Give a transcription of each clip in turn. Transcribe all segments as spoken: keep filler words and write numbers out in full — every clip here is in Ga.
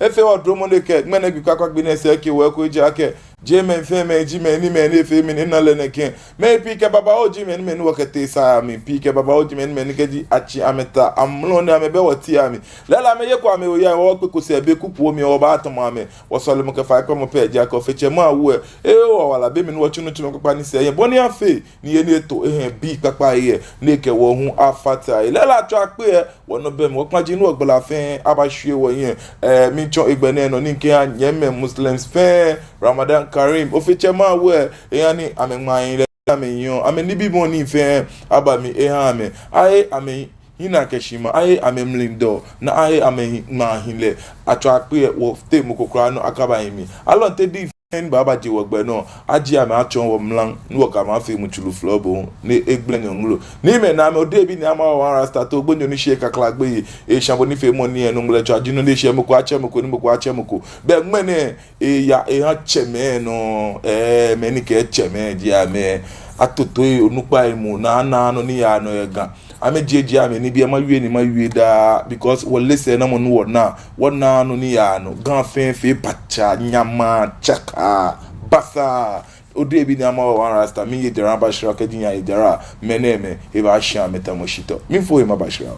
Efee wɔ dromɔ ni ekɛɛ ŋmɛnɛ gbi kpakpa gbi nɛɛ sɛɛ ekɛ wɔ eko ejaakɛ jeee mɛi fɛɛ mɛi ji mɛi ni mɛi ni efee mɛi ni ena lɛ nɛkɛ. Mɛi pii kɛ babaoo ji mɛi ni mɛi ni wɔkɛtee saa mli, pii kɛ babaoo ji mɛi ni mɛi ni kɛji atsi amɛta amrɔ ni amɛbɛ wɔteŋ amli, lɛɛlɛŋ amɛyeko amɛwo ya, wɔkpeko sɛɛ be kukuoo mli wɔbaatamɔ amɛ. Wɔsɔlemɔ kɛ faikpamɔ pɛ ji akɛ Ofe Tsɛ Mawu lɛ ewo wɔ wala be mli ni wɔtsu nitsumɔ kpakpa ni sa yɛ bɔ ni afee ni he ni eto ehiɛ bii kpakpai lɛ, ni ekɛ wɔ hu afata he. Lɛɛlɛŋ atswa akpe lɛ, wɔnɔ bɛ mli, wɔkpãji ni wɔgbala fɛɛ abashwie wɔhiɛ. Ɛɛ, miitsɔ hegbɛ nɛɛ nɔ ni mikɛha nyɛmimɛi Muslims fɛɛ, Ramadan Kareem. Ofe Tsɛ Mawu lɛ eha ni amɛŋmaahiɛ lɛ amɛhiɔ, amɛnibimɔ nii fɛɛ aba mli eha amɛ. Ahe amɛhiɛnaa kɛ shimaa, ahe amɛmlidɔɔ, ni ahe amɛŋmaahiɛ lɛ. Atswa akpe lɛ, wɔteŋ mɔ ko kwraa nɔ akabahi mli. Alɔnte diŋ fɛɛ ni baabaje wɔgbɛ nɔ, ajie amɛ atsɔɔ wɔ mra, ni wɔkɛ amɛ afee mutsuru flɔbɔ, ni egble nyɔŋlo. Ni mɛi ni amɛ Odehe bi ni ama wɔ One Rasta Too Gbonyo ni shi yɛ kakla gbeyei, eshã bɔ ni feemɔ ni yɛ nɔ ŋmlɛtswaa ji nɔ ni eshɛ mɔ ko atsɛ mɔ ko, ni mɔ ko atsɛ mɔ ko. Bɛ ŋmɛnɛ eya eha tsɛmɛi nɔ, ɛɛ, mɛi ni kɛɛ tsɛmɛi ji amɛ. Atotoi onukpai muu ni anaaa nɔ ni yaa nɔ yɛ Ga. Amɛjiejie amɛnibii, mawie ni mawie daa, because wɔle sɛɛnamɔ ni wɔna, wɔnaaa nɔ ni yaa nɔ. Ga fɛɛ fee pacha, nyama, tsaka, basa. Odehe bi ni ama wɔ One Rasta, miiye jara mabashra, kɛji miyaye jara, mɛnɛmɛi, ebaashã amɛ tamɔ shitɔ. Miifo he mabashra.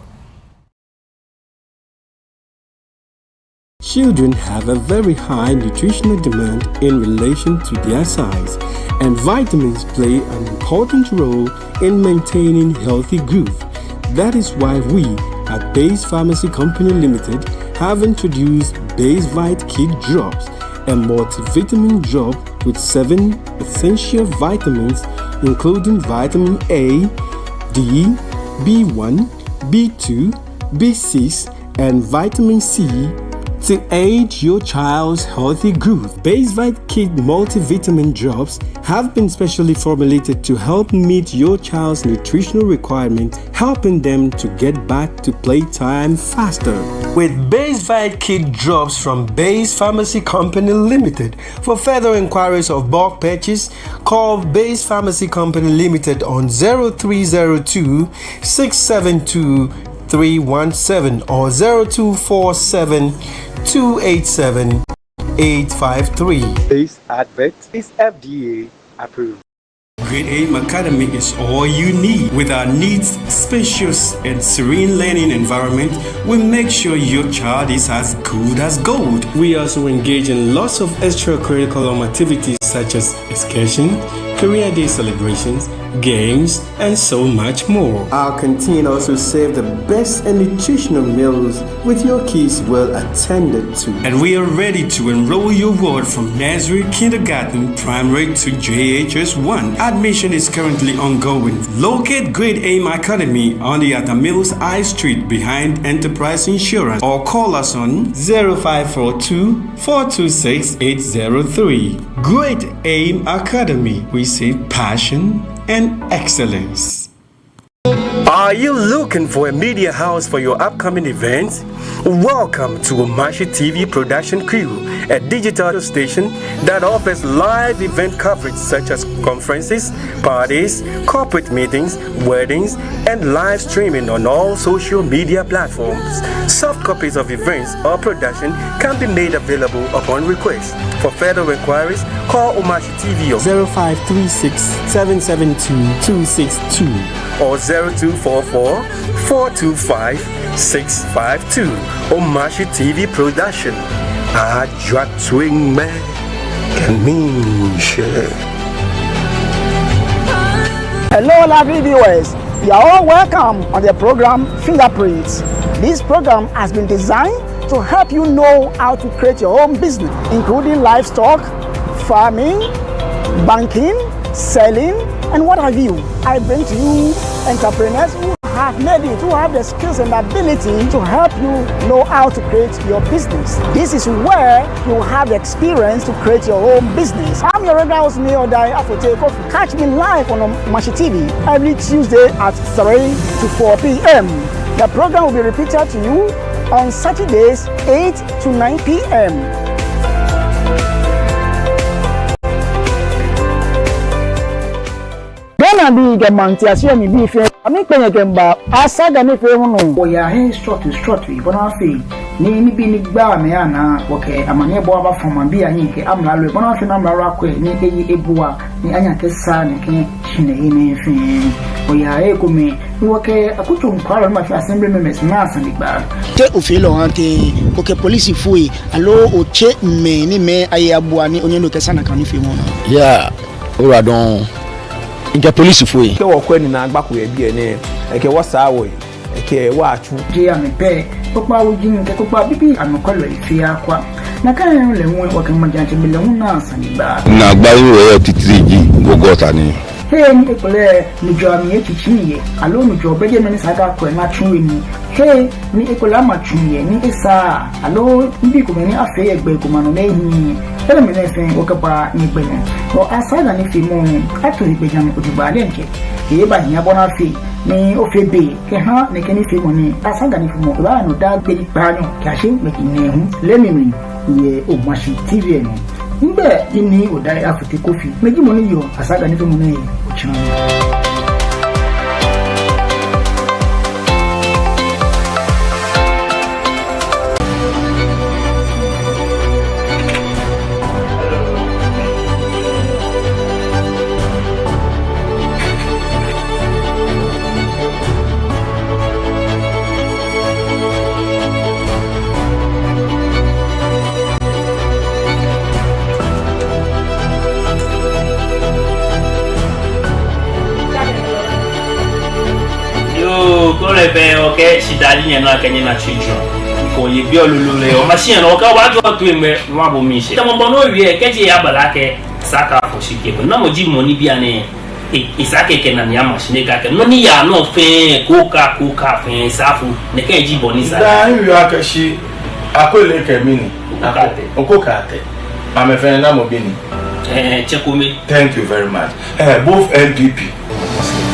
Children have a very high nutritional demand in relation to their size, and vitamins play an important role in maintaining healthy growth. That is why we at Base Pharmacy Company Limited have introduced Basevite Kid Drops, a multivitamin drop with seven essential vitamins, including vitamin A, D, B one, B two, B six, and vitamin C to aid your child's healthy growth. Basevite Kid multivitamin drops have been specially formulated to help meet your child's nutritional requirement, helping them to get back to playtime faster. With Basevite Kid Drops from Base Pharmacy Company Limited, for further inquiries of bulk purchase, call Base Pharmacy Company Limited on zero three zero two, six seven two, three one seven or zero two four seven, two eight seven, eight five three. This advert is F D A approved. Great Aim Academy is all you need. With our neat, spacious, and serene learning environment, we make sure your child is as good as gold. We also engage in lots of extracurriculum activities such as excursion, career day celebrations, games, and so much more. Our canteen also serve the best and nutritional meals with your kids well attended to. And we are ready to enroll your ward from nursery, kindergarten, primary to J H S one. Admission is currently ongoing. Locate Great Aim Academy on the Atta Mills High Street behind Enterprise Insurance or call us on zero five four two, four two six, eight zero three. Great Aim Academy, we see passion and excellence. Are you looking for a media house for your upcoming events? Welcome to Omashi T V production crew, a digital station that offers live event coverage such as conferences, parties, corporate meetings, weddings, and live streaming on all social media platforms. Soft copies of events or production can be made available upon request. For further inquiries, call Omashi T V on zero five three six, seven seven two, two six two or zero two four four, four two five, six five two. Omashi T V production. Ajwa tweng me. Kɛ miishɛɛ. Hello, lovely viewers. You are all welcome on the program Fingerprints. This program has been designed to help you know how to create your own business, including livestock, farming, banking, selling, and what have you. I bring to you entrepreneurs who have made it, who have the skills and ability to help you know how to create your business. This is where you have the experience to create your own business. I'm your regular host, Nii Odai Afotey Kofi. Catch me live on Omashi T V every Tuesday at three to four p.m. The program will be repeated to you on Saturdays, eight to nine p.m. Ghanabii kɛ maŋtiase mli bii fɛɛ, amɛkpɛ nyɛ kɛmiiba Asaga nifeemɔ nɔ. Wɔyaa he srɔtoi srɔtoi bɔ ni afee Ni nibii ni gbaa mɛi anaa, wɔkɛ amaniɛbɔɔ abafɔ maŋbii ahiɛ kɛ amralo, bɔ ni afee ni amralo akwɛ ni eye ebua, ni anyɛ akɛsaa nɛkɛ shihilɛi nɛɛ fɛɛ. Wɔyaa ekomɛi, ni wɔkɛ akutso nɔkwɛlɔi ni ma fee assembly members naa sanegbaa. Te ofeɔ lɛ ohaa tɛŋŋ, okɛ polisifoi, aloo otsɛɔ mɛi ni amɛye abua ni onyɛ ni okɛsaa nakai nifeemɔ nɛɛ? Yeah, ora dɔŋŋ. Mikɛ polisifoi. Kɛ wɔkwɛ ni naagba ko yɛ biɛ nɛɛ, ekɛ wɔ saa wɔyi. Ekɛ wɔ atsu. Jeee amɛ pɛ, kpokpaa wuji kɛ kpokpaa bibii anɔkwɛlɔi fɛɛ akwa. Nakai nɔŋŋ lɛ hu wɔkɛ majiatsɛmɛi lɛ hu naa sanegbaa. Naagbai ni wɔyɔɔ titri ji wɔ gɔta nii. Hei ni ekolɛ nujɔɔ amli etsitsi yɛ, aloo nujɔɔ bɛ jɛmɛ ni esa akɛ akwɛ ni atsu he nii. Hei ni ekolɛ ama tsu yɛ ni esaaa, aloo nibii komɛi ni afee yɛ gbɛ ko ma nɔ ni ehiii. Enɛɛmɛi fɛɛ wɔkɛbaa nyɛgbɛ nɔ. Wɔ Asaga nifeemɔ ato egbɛjianɔ jogbaŋŋ diɛŋtsɛ. Ebahia bɔ ni afee ni ofee be kɛha nɛkɛ nifeemɔ nɛɛ. Asaga nifeemɔ ebaaya nɔ daa gbi ni kpaanyɔ kɛyashi ŋmɛji nɛɛhu lɛ mli yɛ Omashi T V lɛ nɔ. Migbɛi ji Nii Odai Afotey Kofi, mi ji mɔ ni yɔɔ Asaga nifeemɔ nɛɛ he otsiaŋ. Yoo, kɔlɛ bɛ, okɛɛ shidaa ji nyɛnɔ akɛ nyɛna tsui jɔ. Ko ye biɛ lolo lɛ, Omashi nɔ, okɛɛ obaajɔ toi ŋmɛ, nɔ abɔ mi shi. Tamɔ bɔ ni owie, kɛji eyaba lɛ akɛ, esa akɛ afɔ shi kɛ. Namɔ ji mɔ ni bianɛ, e, esa akɛ ekɛ enane ama shi ni ekɛɛ akɛ, nɔ ni yaa nɔ fɛɛ, ko ka, ko ka fɛɛ, esa afɔ, nɛkɛ ji bɔ ni sa. Daa, miwie akɛ shi, Akwele kɛ mɛni? Oko Kate. Oko Kate. Amɛfɛɛ namɔ bi ni? Eh, tsɛ kome. Thank you very much. Eh, both N P P,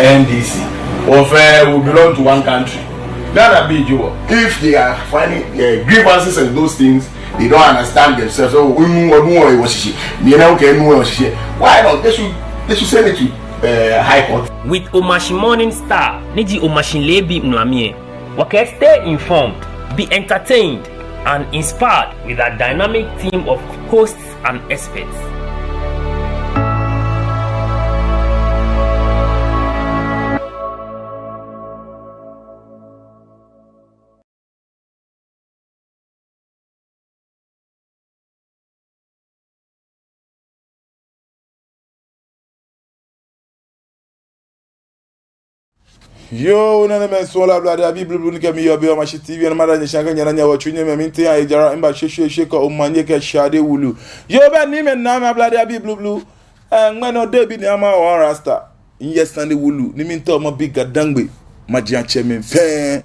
N D C, wɔfɛɛ, we belong to one country. Ghanabii ji wɔ. If they are finding, eh, grievances and those things, they don't understand themselves. So, enu, enu, enu, enu, shishi. Ni enu, enu, shishi. Why not? They should, they should send it to, eh, High Court. With Omashi Morning Star, ni ji Omashi Leebi Ŋulami lɛ. Wɔkɛɛ stay informed, be entertained, and inspired with our dynamic team of hosts and experts. Yoo, nanemɛi suɔlɔi, ablade abii blublu ni kɛ mi yɔɔ biɛ Omashi T V nɔ, mada nyɛ shi akɛ nyɛna nyɛ wɔtsu nyɛmɛ, miitee ejara, miba shweshweeshwe kɛ omanye kɛ shade wulu. Yoo, bɛ ni mɛi nanemɛi ablade abii blublu, eh, ŋmɛnɛ Odehe bi ni ama wɔ Rasta. Miyɛ sane wulu ni miitao mabi Ga-Dangme majiatsɛmɛi fɛɛ.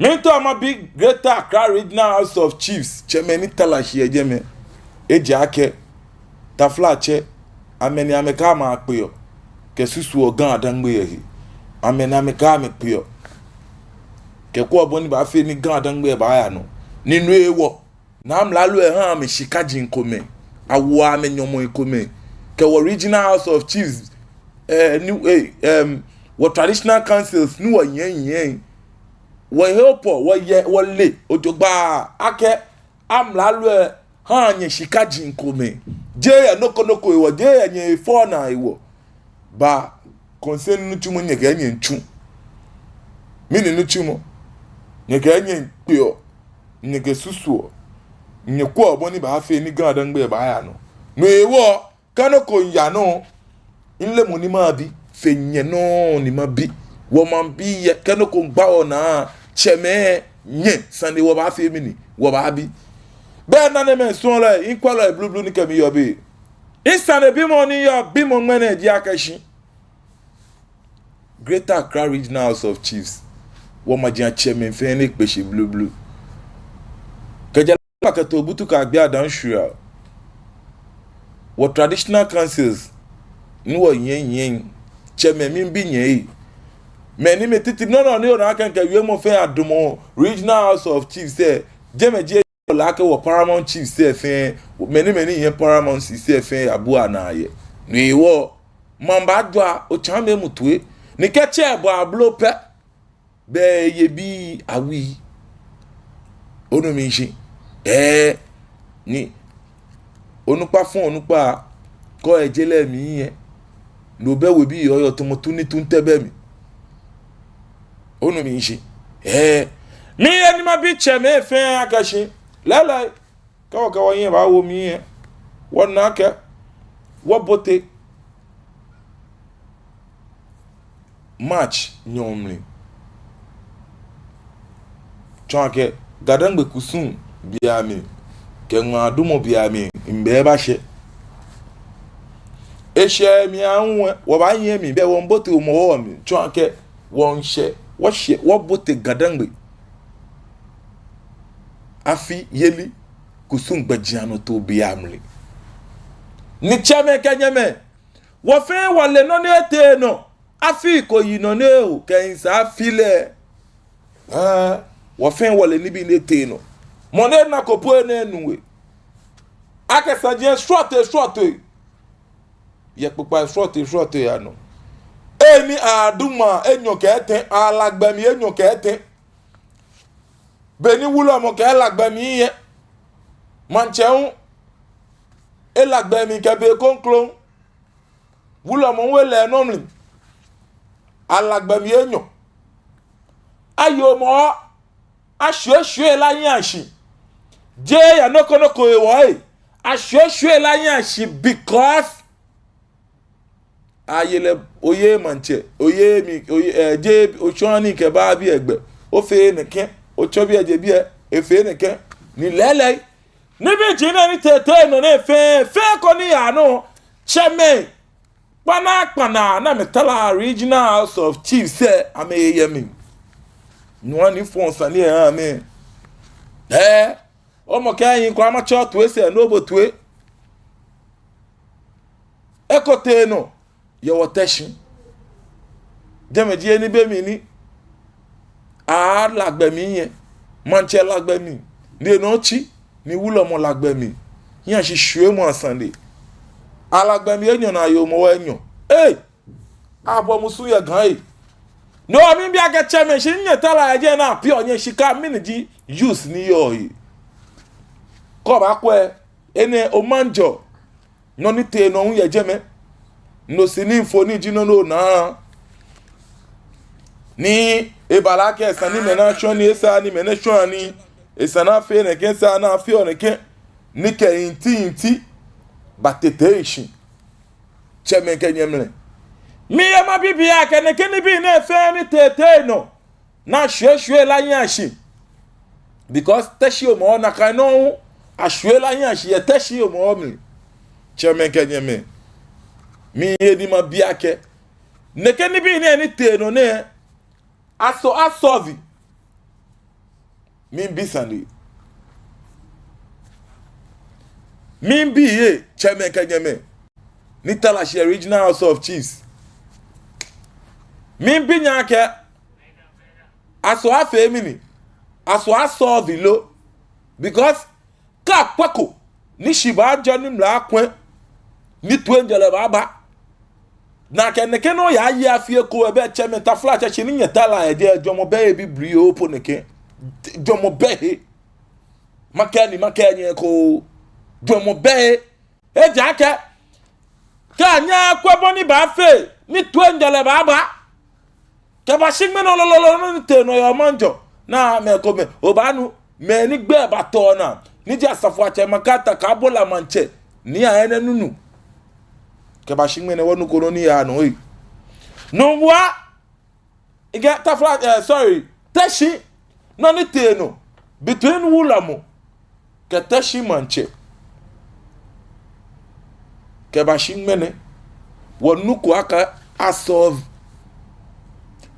Miitao mabi Greater Accra Regional House of Chiefs tsɛmɛi ni tara shi yɛ jɛmɛ. Ejaakɛ, taflatsɛ, amɛ ni amɛkɛɛ amɛkpeɔ kɛsusuɔ Ga-Dangme lɛ he. Amɛ ni amɛkɛɛ amɛkpeɔ kɛkwɛɔ bɔ ni abaafee ni Ga-Dangme lɛ baaya nɔ. Ni no hewɔ ni amralo lɛ ha amɛ shikaji komɛi, awo amɛ nyɔmɔi komɛi, kɛ wɔ Regional House of Chiefs, eh, ni, eh, em, wɔ traditional councils ni wɔyɛ, yɛ, wɔhe opɔ, wɔyɛ, wɔle jogbaŋŋ akɛ amralo lɛ ha nyɛ shikaji komɛi. Jeee yɛ nɔ ko nɔ ko hewɔ, jeee yɛ nyɛ efɔŋ naa hewɔ. Ba, kɔnsɛn nitsumɔ nyɛkɛ nyɛmiitsu. Mɛni nitsumɔ? Nyɛkɛ nyɛmiikpeɔ, nyɛkɛsusuɔ, nyɛkwɛɔ bɔ ni abaafee ni Ga-Dangme lɛ baaya nɔ. No hewɔ, kɛ nɔ ko miiya nɔ, mile mɔ ni mabi, fe nyɛ nɔ ni mabi. Wɔmaŋbii lɛ, kɛ nɔ ko miigba wɔnaa, tsɛmɛi, nyɛ, sane wɔbaafee mɛni, wɔbaabi. Bɛ nanemɛi suɔlɔi, mikwɛlɔi blublu ni kɛ mi yɔɔ biɛ. Misanebimɔ ni yɔɔ bimɔ ŋmɛnɛ ji akɛ shi Greater Accra Regional House of Chiefs, wɔmajiatsɛmɛi fɛɛ ni kpe shi blublu, kɛjɛ Lamka kɛtee Obutu kɛyagbe Adan Shira, wɔ traditional councils ni wɔyɛ, yɛ, tsɛmɛi, miibi nyɛ, mɛi ni amɛ titri nɔ nɔ ni ona akɛ mikɛ wiemɔ fɛɛ yadamɔ Regional House of Chiefs lɛ, jɛmɛ ji ole akɛ wɔ paramount chiefs lɛ fɛɛ, mɛi ni, mɛi ni yɛ paramount chiefs lɛ fɛɛ abua naa yɛ. No hewɔ, maŋ baajwa, otsaame mu toi. Ni kɛ tsɛ bɔ ablo pɛ, bɛ eye bii awui. Onu mi shishi. Ɛɛ, ni onukpa fɔŋ onukpa, kɛ oyɛ je lɛ mli lɛ, no bɛ webii yɔɔ yɔɔ tamɔ tu ni tu ntɛ bɛ mli. Onu mishishi? Ɛɛ, miiye ni mabi tsɛmɛi fɛɛ akɛ shi lɛɛlɛŋ, kɛ wɔkɛ wɔhiɛ baawo mli lɛ, wɔna akɛ wɔbote March nyɔɔŋ mli. Tsɔɔ akɛ Ga-Dangme kusum bii amli kɛ ŋmaadumɔ bii amli, mɛɛ baashɛ? Eshɛ mli ahu lɛ, wɔbaanyiɛ mli, bɛ wɔmiibote Hɔmɔwɔ mli. Tsɔɔ akɛ wɔmiishɛ, wɔshɛ, wɔbote Ga-Dangme afi yeli kusum gbɛjianɔtoo bii amli. Ni tsɛmɛi kɛ nyɛmɛi, wɔ fɛɛ wɔle nɔ ni etee nɔ, afi ko yi nɔ ni eho kɛmiiya afi lɛ. Ɛɛ, wɔ fɛɛ wɔle nibii ni etee nɔ. Mɔ ni nako po lɛ enu he. Akɛ saji lɛ srɔtoi srɔtoi yɛ kpokpai srɔtoi srɔtoi anɔ. Ehi ni adu ŋmaa enyɔ kɛ etɛ, ala gbɛ mli enyɔ kɛ etɛ. Beni wulɔmɔ kɛ ala gbɛ mli lɛ, maŋtsɛ hu ela gbɛ mli kɛ be kroko. Wulɔmɔ hu ele nɔ mli. Ala gbɛ mli enyɔ. Ayoo mɔ, ashwieshwie lɛ ahiɛ ashi. Jeee yɛ nɔ ko nɔ ko hewɔ lɛ, ashwieshwie lɛ ahiɛ ashi because aye lɛ, oye maŋtsɛ, oye mi, oye, ɛɛ, jeee otsɔ ni kɛba biɛ gbɛ, ofee nɛkɛ, otsɔ biɛ je biɛ, efee nɛkɛ. Ni lɛɛlɛŋ, nibii ji nɛɛ ni tee tee nɔ nɛɛ fɛɛ, fɛɛ ko ni yaa nɔ, tsɛmɛi kpanaa kpanaa ni amɛtara Regional House of Chiefs lɛ, amɛyɛ mli. Nua ni fɔɔ sane lɛ ha amɛ. Ɛɛ, omɔ kɛ eyi ko ama tsɔ tue sɛɛ, no bo tue. Eko tee nɔ yɛ wɔ Teshie. Jɛmɛ ji he ni be mli ni ala gbɛ mli lɛ, maŋtsɛ la gbɛ mli, ni enɔ tsi, ni wulɔmɔ la gbɛ mli. Hiɛ ashi shwiemɔ asane. Ala gbɛ mli enyɔ ni ayoo mɔ enyɔ. Ee! Abɔ musu yɛ Ga lɛ. No miibi akɛ tsɛmɛi, shi nyɛtara yɛ jɛi ni apiɔ nyɛ shika mɛni ji use ni yɔɔ he. Kɛ obaakwɛ, enɛ omanjo. Nɔ ni tee nɔ hu yɛ jɛmɛ. No sini mfoniri ji nɔ ni onaa. Ni eba lɛ akɛ esa ni mɛi nɛɛ ashwɛ nii, esa ni mɛi nɛɛ ashwɛ nii. Esa ni afee nɛkɛ, esa ni afee nɛkɛ. Ni kɛ inti inti batete shi. Tsɛmɛi kɛ nyɛmɛi, miiye mabi biɛ akɛ nɛkɛ nibii nɛɛ fɛɛ ni tee tee nɔ, ni ashwieshwie lɛ ahiɛ ashi. Because Teshie Hɔmɔwɔ, nakai nɔŋŋ hu ashwie lɛ ahiɛ ashi yɛ Teshie Hɔmɔwɔ mli. Tsɛmɛi kɛ nyɛmɛi, miiye ni mabi akɛ nɛkɛ nibii nɛɛ ni tee nɔ nɛɛ, aso a-solve? Miibi sane. Miibi yɛ tsɛmɛi kɛ nyɛmɛi ni tara shi yɛ Regional House of Chiefs. Miibi nyɛ akɛ, aso afee mɛni? Aso a-solve lo? Because kɛ akwɛ ko ni shi baajɛ ni mla akwɛ, ni toiŋjɔlɛ baaba. Ni akɛ nɛkɛ nɔ yaye afi ko, ebɛ tsɛmɛi, taflatsɛ, shi ni nyɛtara yɛ jɛi, jwɛŋmɔ bɛ he bibli yoo po nɛkɛ. Jwɛŋmɔ bɛ he. Makɛɛ ni makɛɛ nyɛ eko, jwɛŋmɔ bɛ he. Ejaakɛ kɛ anyɛɛɛ akwɛ bɔ ni baafee ni toiŋjɔlɛ baaba, kɛbashi ŋmɛnɛ lolo, nɔ ni tee nɔ yɛ omanjo, ni mɛi komɛi, obaanu mɛi ni gbɛi baatɔ naa, ni ji asafoatsɛ, makata ka bola maŋtsɛ, ni ayɛ nɛ nunu. Kɛbashi ŋmɛnɛ wɔnuko nɔ ni yaa nɔ lɛ. Nungua, ikɛɛ tafla, eh, sorry, Teshie, nɔ ni tee nɔ between wulɔmɔ kɛ Teshie maŋtsɛ, kɛbashi ŋmɛnɛ wɔnuko akɛ a-solve.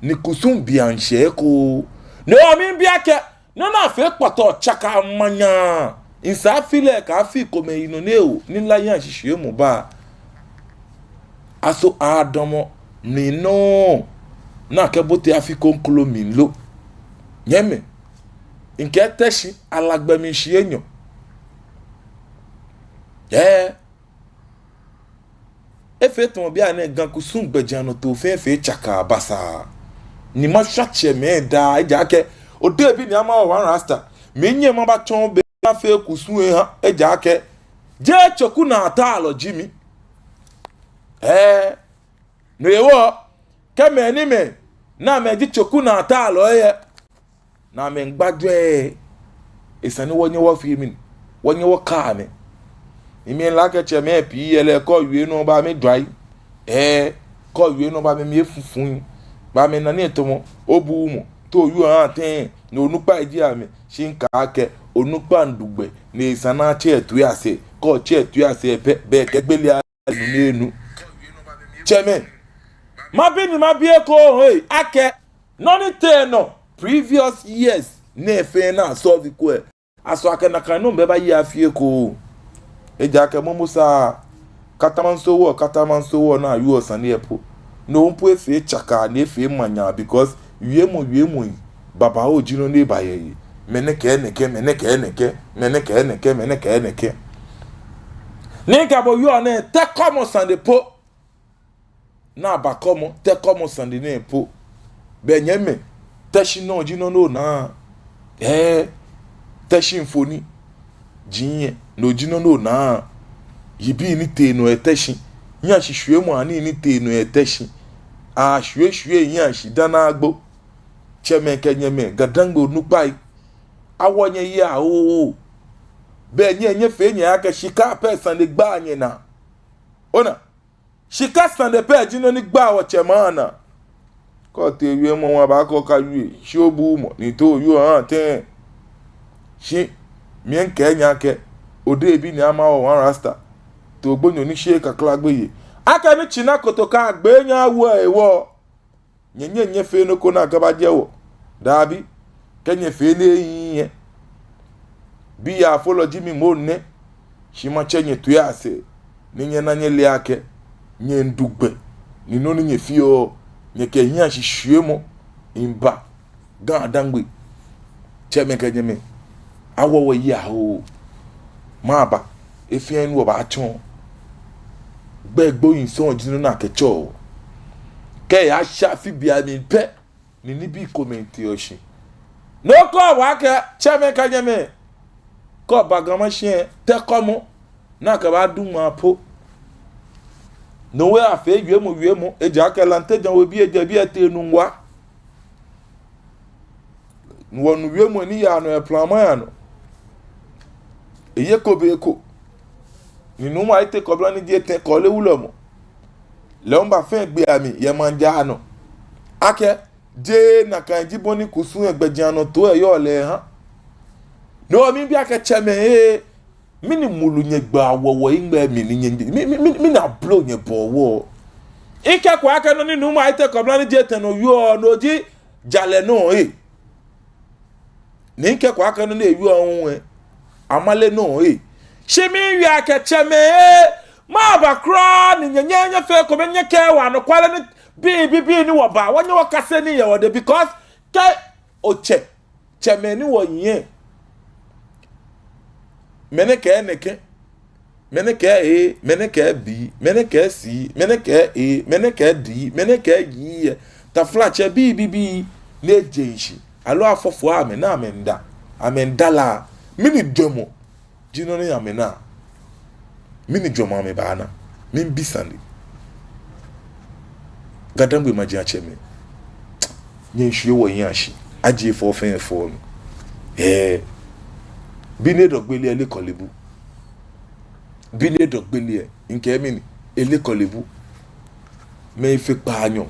Ni kusum bii amli shɛ eko. No miibi akɛ, nɔ ni afee kpɔtɔɔ tsaka manyaa, esa afi lɛ kɛ afi komɛi yi nɔ ni eho, ni lɛ ahiɛ ashi shwiemɔ ba. Aso adamɔ mli nɔ ni akɛbote afi kroko mli lo? Nyɛmɛi, mikɛɛ Teshie ala gbɛ mli shii enyɔ. Ɛɛ. Efee tamɔ bianɛ Ga kusum gbɛjianɔtoo fɛɛ fee tsaka basaa. Ni mashwa tsɛmɛi daa, ejaakɛ odebi ni ama wɔ one rasta. Minyɛŋ mabatsɔ be afee kusum eha, ejaakɛ jeee tsokunaa taalɔ ji mi. Ɛɛ, no hewɔ, kɛ mɛi ni mɛi, ni amɛji tsokunaa taalɔi lɛ, ni amɛmiigba jwɛi, esa ni wɔnyɛ wɔfee mɛni, wɔnyɛ wɔkɛɛ amɛ. Ni mile akɛ tsɛmɛi pii yɛ lɛ, kɛ owie nɔ ba amɛjwɛi. Ɛɛ, kɛ owie nɔ ba amɛmli efufu, ba amɛnane etamɔ obuuu mɔ, te oyɔɔ haa tɛŋŋ, ni onukpai ji amɛ, shi mikɛɛ akɛ onukpa miidu gbɛ, ni esa ni atsɛ etoi asɛɛ, kɛ otsɛ etoi asɛɛ pɛ, belɛ kɛ gbele a- nu ni enu. Tsɛmɛi, mabi ni mabi ekoŋŋ, hei, akɛ, nɔ ni tee nɔ previous years nɛɛ fɛɛ ni a-solve ko lɛ, aso akɛ nakai nɔ bɛ baaye afi ekoŋŋ? Ejaakɛ momo sa, Katamanso wɔ, Katamanso wɔ ni awieɔ sane lɛ po, no po efee tsaka ni efee manyaa, because wiemɔ, wiemɔi babaoo ji nɔ ni eba yɛ he. Mɛnɛ kɛɛ nɛkɛ, mɛnɛ kɛɛ nɛkɛ, mɛnɛ kɛɛ nɛkɛ, mɛnɛ kɛɛ nɛkɛ. Ni kɛ bo wieɔ nɛɛ, Tɛkɔmɔ sane po, ni aba Kɔmɔ, Tɛkɔmɔ sane nɛɛ po, belɛ nyɛmɛi, Tɛshi nɔ ji nɔ ni onaa. Ɛɛ, Tɛshi mfoniri ji nɛɛ, no ji nɔ ni onaa. Yibii ni tee nɔ yɛ Tɛshi, hiɛshishwiemɔ anii ni tee nɔ yɛ Tɛshi. Ashwieshwie hiɛshi dani agbo. Tsɛmɛi kɛ nyɛmɛi, Ga-Dangme onukpai, awo nyɛyi aaoo. Belɛ nyɛ, nyɛfee nyɛhe akɛ shika pɛ sane gbaa nyɛnaa. Ona, shika sane pɛ ji nɔ ni gbaa wɔtsɛmɛi anaa. Kɛ otee wiemɔ, wɔbaakɛɛ okawie, shi obuuu mɔ, ni te oyɔɔ haa tɛŋŋ. Shi mikɛɛ nyɛ akɛ, Odehe bi ni ama wɔ one Rasta, te ogbonyo ni sheee kakla gbeyei, akɛ ni tsina kotoka gbee nyɛwo ewo. Nyɛ, nyɛ, nyɛfee nɔ ko ni akɛbajɛ wɔ. Dabi, kɛ nyɛfee nii lɛ, biyaafolɔ ji mi moŋ nɛ, shi matsɛ nyɛtoi asɛɛ, ni nyɛna nyɛle akɛ nyɛmiidu gbɛ, ni nɔ ni nyɛfeɔ, nyɛkɛ hiɛshishwiemɔ miiba Ga-Dangme. Tsɛmɛi kɛ nyɛmɛi, awo wɔyi aaoo. Maba, he fɛɛ he ni wɔbaatsɔ, gbɛ gbohii sɔŋŋ ji nɔ ni akɛtsɔɔ. Kɛ eya sha afi bianɛ pɛ, ni nibii komɛi teɔ shi. No kɔɔ wɔ akɛ, tsɛmɛi kɛ nyɛmɛi, kɛ oba Ga Mashi lɛ, Tɛkɔmɔ ni akɛbaadu ŋmaa po, no we afee wiemɔ, wiemɔ, ejaakɛ Lante Jan We bi ejɛ biɛ etee Nungua. Ni wɔnu wiemɔi ni yaa nɔ yɛ Plama yaa nɔ. Eye ko be ko, ni Nuumo Ayitey Kobla ni ji etɛ Korle Wulɔmɔ, lɛ hu bafɛɛ gbee amli yɛ maŋ jara nɔ akɛ, jeee nakai ji bɔ ni kusum lɛ gbɛjianɔtoo lɛ yɔɔ lɛ ha. No miibi akɛ tsɛmɛi ee, mɛni mulu nyɛgbaa wɔ wɔhiŋmɛi mli ni nyɛ, mɛni, mɛni, mɛni ablo nyɛbɔɔ wɔ? Mikɛko akɛ nɔ ni Nuumo Ayitey Kobla ni ji etɛ nɔ wieɔ, no ji jalɛ nɔ ee. Ni mikɛko akɛ nɔ ni ewieɔ hu lɛ, amale nɔ ee. Shi miiwie akɛ tsɛmɛi ee, maba kwraa ni nyɛ, nyɛ, nyɛfee ekome nyɛkɛɛ wɔ anɔkwale nibii, bii, bii ni wɔba, wɔnyɛ wɔkase nii yɛ wɔdɛŋ, because kɛ otsɛ tsɛmɛi ni wɔyɛ, mɛnɛ kɛɛ nɛkɛ, mɛnɛ kɛɛ ee, mɛnɛ kɛɛ bii, mɛnɛ kɛɛ sii, mɛnɛ kɛɛ ee, mɛnɛ kɛɛ dii, mɛnɛ kɛɛ yii lɛ, taflatsɛ bii, bii, bii ni ejeŋ shi, aloo afɔfɔɔ amɛ ni amɛmiida, amɛmiida la, mɛni jwɛŋmɔ ji nɔ ni amɛnaa? Mɛni jwɛŋmɔ amɛbaana? Miibi sane. Ga-Dangme maji atsɛmɛi, nyɛmiishwie wɔhiɛ ashi. Ajie fɔ fɛɛ fɔ nɔ. Ɛɛ, bi ni edɔ gbele lɛ, ele Korle Bu. Bi ni edɔ gbele lɛ, mikɛɛ mɛni, ele Korle Bu. Mɛi fe kpaanyɔ.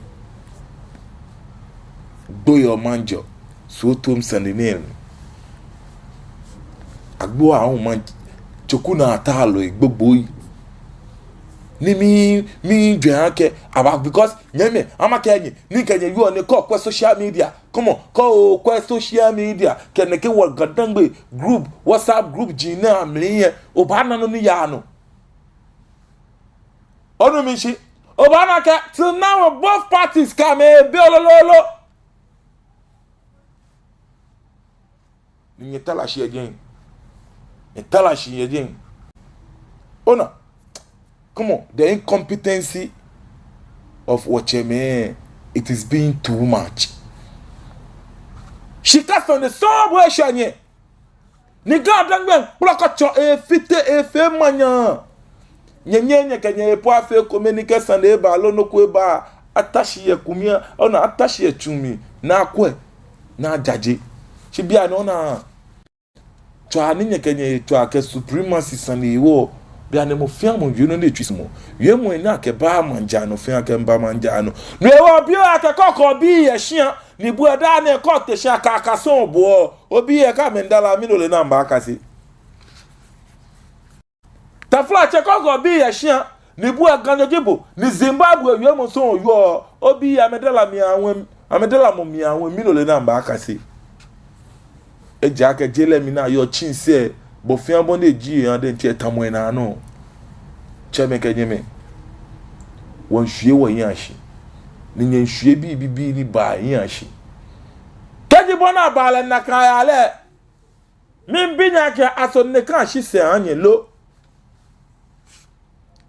Gboyɔ manjɔ. Sɔɔtɔm sane nɛɛ. Agbo ahuma tsokunaa taalɔi gbogbo yi. Ni mi, miijwɛŋ akɛ aba, because nyɛmɛi, ama kɛ nyɛ, ni kɛ nyɛ yɔɔ ni kɛ okwɛ social media. Come on, kɛ okwɛ social media. Kɛ nɛkɛ wɔ Ga-Dangme group, WhatsApp group ji nɛɛ amli lɛ, obaana nɔ ni yaa nɔ. Onu mi shishi? Obaana akɛ till now both parties kɛ amɛbi lolololo. Ni nyɛtara shi yɛ jɛi. Nyɛtara shi yɛ jɛi. Ona. Come on, the incompetency of wɔtsɛmɛi, it is being too much. Shika sɔŋŋ nɛ sɔŋŋ bo eshwɛ nyɛ. Ni GaDangme kplɔkɔtsɔ efite efee manyaa. Nyɛnyɛɛɛ nyɛkɛ nyɛhe po afee ekome ni kɛ sane eba loo nɔ ko eba, ata shi yɛ kumia, ona, ata shi yɛ tsu mli, ni akwɛ, ni ajaje. Shi bianɛ ona, tswaa ni nyɛkɛ nyɛhe tswaa kɛ supremacy sane hewɔ, bianɛ mɔ fɛɛ mɔ wie nɔ ni etsui sumɔɔ. Wiemɔi ni akɛbaa maŋ jara nɔ fɛɛ akɛmiiba maŋ jara nɔ. No hewɔ bianɛ akɛ kɔkɔ bii yɛ shia, ni bo daa nɛɛ kɔ te shia kaka sɔŋŋ bo, obi yɛ ka mɛni dala mli nɔ lɛ ni amɛbaakase. Taflatsɛ, kɔkɔ bii yɛ shia, ni bo Ganyo ji bo, ni Zimbabwe wiemɔ sɔŋŋ oyɔɔ, obi yɛ amɛdala mli awɛŋ, amɛdala mɔ mli awɛŋ, mɛni lɛ ni amɛbaakase. Ejaakɛ je lɛ mli ni ayɔɔ tsɛnsi, bɔ fɛɛ bɔ ni eji yɛ adɛŋ tsɛ tamɔ enaa nɔ. Tsɛmɛi kɛ nyɛmɛi, wɔmiishwie wɔhiɛ ashi, ni nyɛmiishwie bibii ni baa hiɛ ashi. Kɛji bɔ ni abaa lɛ nakai yaa lɛ, miibi nyɛ akɛ aso nɛkɛ ashi sɛɛ aha nyɛ lo?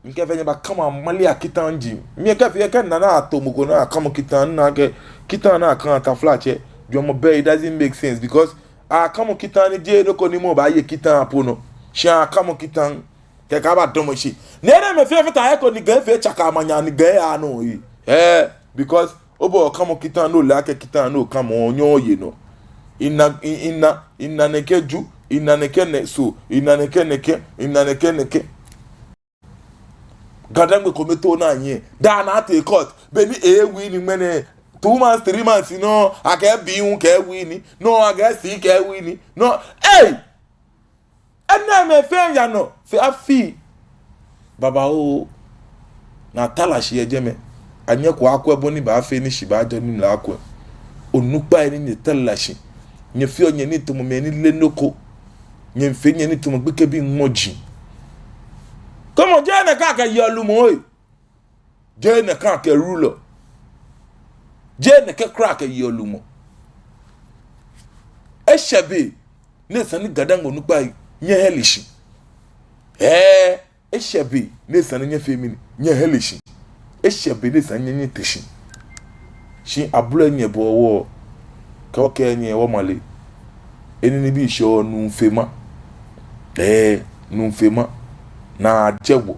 Mikɛɛ fɛɛ nyɛbaakamɔ amale akita ji. Mikɛɛ fɛɛ kɛ nana ato mɔ ko ni akamɔ kita, ni akɛ kita ni akã, taflatsɛ, jwɛŋmɔ bɛ, it doesn't make sense, because akamɔ kita ni jeee nɔ ko ni mɔ baaye kita po nɔ. Shi akamɔ kita kɛkɛ abadamɔ shi. Ni enɛɛmɛi fɛɛ fata he ko ni Ga fɛɛ tsaka manyaa ni Ga yaa nɔ yi. Eh, because obɔ kamɔ kita ni ole akɛ kita ni okamɔ onyɛɛɛ oye nɔ. Ina, i-, ina, ina nɛkɛ ju, ina nɛkɛ nɛ so, ina nɛkɛ nɛkɛ, ina nɛkɛ nɛkɛ. GaDangme kome too ni anyiɛ. Daa nɛɛ atee court. Be ni ewi ni ŋmɛnɛ, two months, three months nɔ, akɛ bi ŋu kɛ wi ni. Nɔ, akɛ si kɛ wi ni. Nɔ, ei! Enɛɛmɛi fɛɛ yaa nɔ fe afii babaoo. Ni atara shi yɛ jɛmɛ. Anyɛko akwɛ bɔ ni baafee ni shi baajɔ ni mla akwɛ. Onukpai ni nyɛtara shi, nyɛfeɔ nyɛnitsumɔ, mɛi ni leee nɔ ko. Nyɛfee nyɛnitsumɔ gbekɛbii ŋmɔji. Kɔmɔ jeee nɛkɛ akɛyeɔ lumɔ ei. Jeee nɛkɛ akɛ rulɔ. Jeee nɛkɛ kwraa akɛyeɔ lumɔ. Eshɛ be ni esa ni GaDangme onukpai nyɛhɛle shi. Ɛɛ, eshɛ be ni esa ni nyɛfee mɛni, nyɛhɛle shi. Eshɛ be ni esa ni nyɛ nyɛte shi. Shi ablɔ nyɛbɔ wɔ, kɛ wɔkɛɛ nyɛ wɔmale. Enɛ nibii shɛɔ nuu fee ma. Ɛɛ, nuu fee ma. Ni ajɛ wɔ.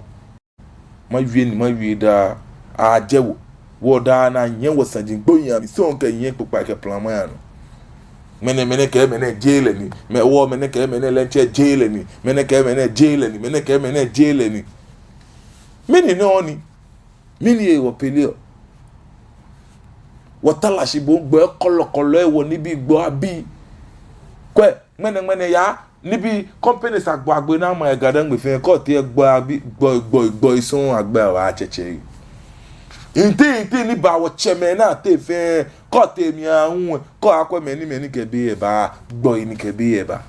Mawie ni mawie daa, ajɛ wɔ. Wɔ daa nɛɛ nyɛ wɔ saji gbohii amli sɔŋŋ kɛ nyɛ kpokpai kɛ plama yaa nɔ. Mɛnɛ, mɛnɛ kɛ mɛnɛ jeee lɛ ni. Mɛ wɔ mɛnɛ kɛ mɛnɛ lɛ ntsɛ jeee lɛ ni. Mɛnɛ kɛ mɛnɛ jeee lɛ ni. Mɛnɛ kɛ mɛnɛ jeee lɛ ni. Mɛni nɔ ni? Mɛni hewɔ pɛlɛ ɔ? Wɔtara shi bo gbɛ kɔlɔkɔlɔ ɛ wɔ nibii gbɔ abi. Kwɛ, ŋmɛnɛ ŋmɛnɛ yaa, nibii companies agbo agbo ni ama yɛ GaDangme fɛɛ, kɛ otee gbɔ abi, gbɔ, gbɔ, gbɔ sɔŋŋ agbo wa tsɛtsɛ. Nti, nti ni baa wɔtsɛmɛi ni atee fɛɛ, kɛ otee mli ahu, kɛ akwɛ mɛni mɛni kɛ be eba, gbɔ ni kɛ be eba.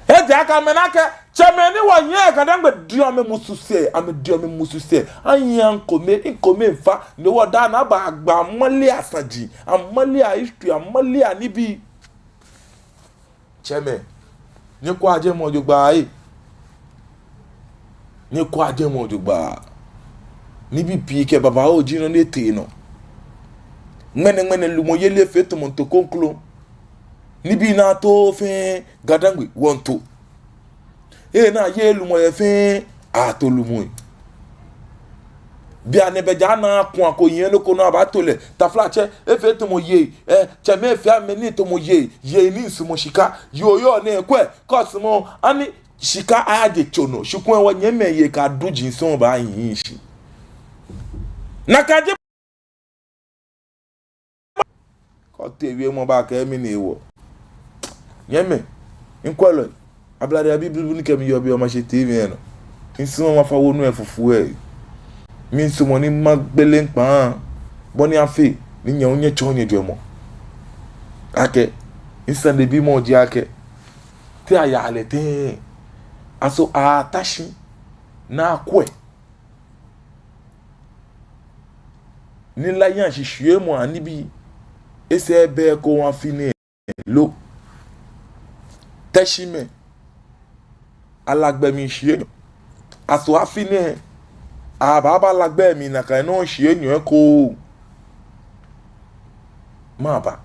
Ejaakɛ amɛna akɛ, tsɛmɛi ni wɔyɛ GaDangme diɔ amɛmusu sɛɛ, amɛdiɔ amɛmusu sɛɛ. Anyiɛ ŋkome, ŋkome nfa, ni wɔ daa nɛɛ aba agba amale asaji, amale a history, amale a nibii. Tsɛmɛi, nyɛkwɛa jɛmɛ jogbaŋŋ ei. Nyɛkwɛa jɛmɛ jogbaŋŋ. Nibii pii kɛ babaoo ji nɔ ni etee nɔ. Ŋmɛnɛ ŋmɛnɛ lumɔyeli efee tamɔ ntoo kroko. Nibii ni ato fɛɛ GaDangme wɔmiito. Ee, ni ayeee lumɔ yɛ fɛɛ, ato lumɔi. Bianɛ bɛ ja ni akua ko yɛ nɔ ko ni abaato lɛ. Taflatsɛ, efee tamɔ yei, eh, tsɛmɛi fɛɛ amɛnii tamɔ yei, yei ni sumɔɔ shika. Yoo yoo nɛɛ kwɛ, kɛ osumɔɔ, ani shika ayaje tso nɔ. Shi kwɛ wɔnyɛmimɛi yei kɛ duŋ ji sɔŋŋ baahi shi. Nakai ji kɛ otee wiemɔ baakɛɛ mɛni hewɔ. Nyɛmɛi, mikwɛlɔi, ablade abii blublu ni kɛ mi yɔɔ biɛ Omashi T V lɛ nɔ. Misumɔɔ mafa wonu lɛ fufuu lɛ. Misumɔɔ ni magbele mikpãa bɔ ni afee ni nyɛ hu nyɛtsɔɔ nyɛjwɛŋmɔ. Akɛ, misanebimɔ ji akɛ, te ayaa lɛ tɛŋŋ? Aso ata shi ni akwɛ ni la yaa shishwiemɔ anibii, esɛɛ bɛ ko afi nɛɛ lo? Teshimɛi, ala gbɛ mli shii enyɔ. Aso afi nɛɛ, abaaba la gbɛ mli nakai nɔŋŋ shii enyɔ eko? Maba.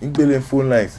Migbele phone lines.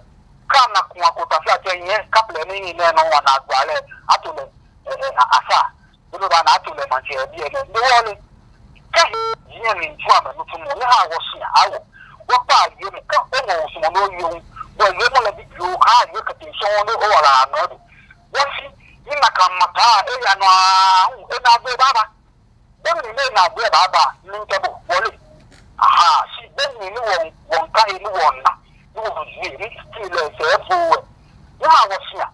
Kɛ ana kuu ko taflatsɛ, nyɛ kaplɛ ni nɛɛ nɔ wɔnaa agba lɛ, ato lɛ, eh, eh, asa. Bolo ba na ato lɛ maŋtsɛ biɛ nɛɛ. Ni wɔle. Kɛ hiɛ mli tsu amɛnitsumɔ, nyɛhaa wɔshia, awɔ. Wɔkpa wiemɔ, kɛ oŋɔ osumɔɔ ni owie hu. Wɔwiemɔ lɛ bibioo, kaawie kɛtee shɔŋŋ ni owala amɛ do. Wɔshi, ni nakai maŋ ta, eya nɔ aahu, enaagbee baaba. Be mli ni enaagbee baaba, miikɛɛ bo, wɔle. Aha, shi be mli ni wɔ, wɔmiikã he ni wɔna, ni wɔmiiwie, ni still lɛ sɛɛ efo wɛ. Nyɛhaa wɔshia,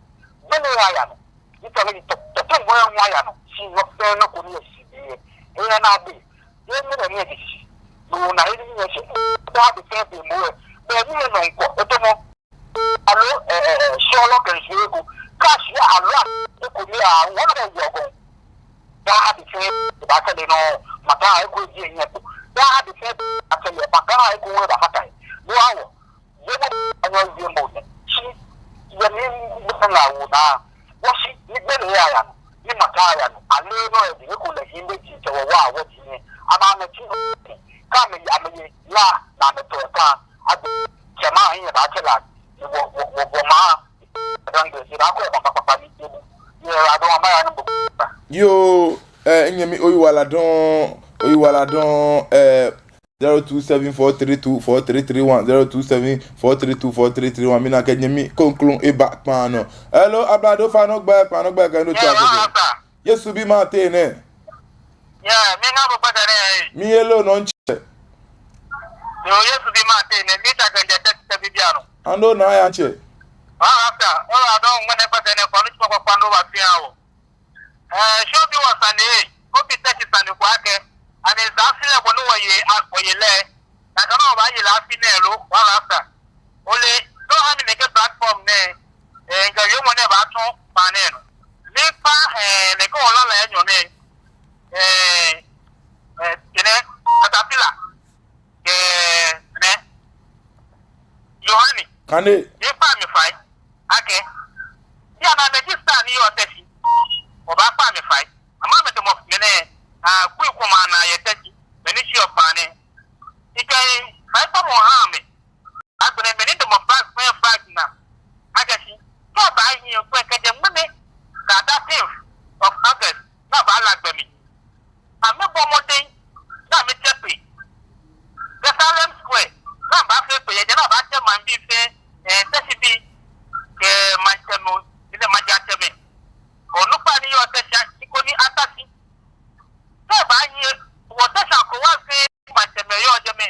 be lɛ aya nɔ. Ni tsɔne ni tɔ, tɔ, tɔ, mɔ ya ŋwa ya nɔ. Shi nɔ fɛɛ nɔ ko ni yɛ shishi biɛ. Eya naagbee. Yɛ mɛni ni eji shishi. No na he ni yɛ shishi. Daa be fɛɛ be mɔ wɛ. Be ni yɛ nɔ ŋkɔ. Eto mɔ. Aloo, eh, eh, eh, shɔlɔ kɛ nsu eko. Kaashi aloo a, eko ni a, wɔle yɛ ŋkɔ. Daa be fɛɛ be baakɛɛ lɛ nɔ. Maŋ ta eko ji enyɛ ko. Daa be fɛɛ be baakɛɛ lɛ, maŋ ta eko wɛ baafata he. No awɔ. Yemɔ, anyɔ yemɔ nɛ. Shi, yɛ ni, ni, ni, na wo na. Wɔshi, ni be lɛ aya nɔ. Ni maŋ ta aya nɔ. Ale nɔ yɛ di, ni ko lɛ hi be ji, tsɛ wɔ wa, wɔ ji nɛ. Ama mɛ ti, ka mɛ ya mɛ ye, la, na mɛ tɔ ta. Agbe, tsɛ ma, hiɛ ba tsɛ la. Ni wɔ, wɔ, wɔ, wɔ ma. Dangbe, si ba ko, ba, ba, ba, ba, ni, ni, ni, la, dɔ, ma, ya, ni, bo, ba. Yoo, eh, nyɛmi, oyiwaladɔŋŋ, oyiwaladɔŋŋ, eh, zero two seven four three two four three three one, zero two seven four three two four three three one. Mina akɛ nyɛmi kroko eba kpaa nɔ. Hello, ablade, ofainɛ ogbɛi, kpaa nɔ ogbɛi kɛ he ni otsɛ agbɛnɛ. Yesu bi ma te nɛ. Yeah, mi ŋa bo kpata nɛ. Mi hello nɔ ntsɛ. Yoo, Yesu bi ma te nɛ, mi ta kɛ ntsɛ tɛ tɛ bi bia nɔ. Ando na ya ntsɛ. Wa rasta, ola dɔ ŋmɛnɛ kpata nɛ, kɔ ni tsɔ kɔ kpando ba fia o. Eh, shɔ bi wɔ sane, obi tɛti sane ko akɛ, ani esa afi lɛ ko ni wɔye, a, wɔye lɛ, nakai nɔŋŋ wɔbaaye lɛ afi nɛɛ lo, wa rasta. Ole, dɔ ani mɛi kɛ platform nɛɛ, eh, ŋkɛ yomɔ nɛɛ baatɔ kpaa nɛɛ nɔ. Miikpa, eh, nɛkɛ wɔlala enyɔ nɛɛ, eh, eh, kɛnɛ, Caterpillar. Kɛ, nɛ. Yohane. Kane. Ni kpa mi fai. Akɛ. Ni ana mɛ ji star ni yɔɔ Teshie. Obaakpa mi fai. Ama mɛi tamɔ mɛnɛ. Ah, kui kuma na yɛ Teshie. Mɛi ni shi yɔɔ kpaa nɛɛ. Ikɛ fai kpamɔ ha mi. Agbɛnɛ mɛi ni tamɔ flag, flag, flag na. Akɛ shi. Kɛ obaahi okwɛ kɛjɛ ŋmɛnɛ. Kɛyaa thirteenth of August. Ni abaala gbɛ mli. Amɛbɔ mɔdɛŋ ni amɛtsɛ kpee kɛ Salem Square, ni abaafee kpee yɛ jɛi ni abaatsɛ maŋbii fɛɛ, eh, Teshibii kɛ maŋtsɛmɛi, ni maŋtsɛmɛi. Onukpa ni yɔɔ Teshie, shi koni ata shi. Kɛ abaanyiɛ, wɔ Teshie akrowa fɛɛ maŋtsɛmɛi yɔɔ jɛmɛ.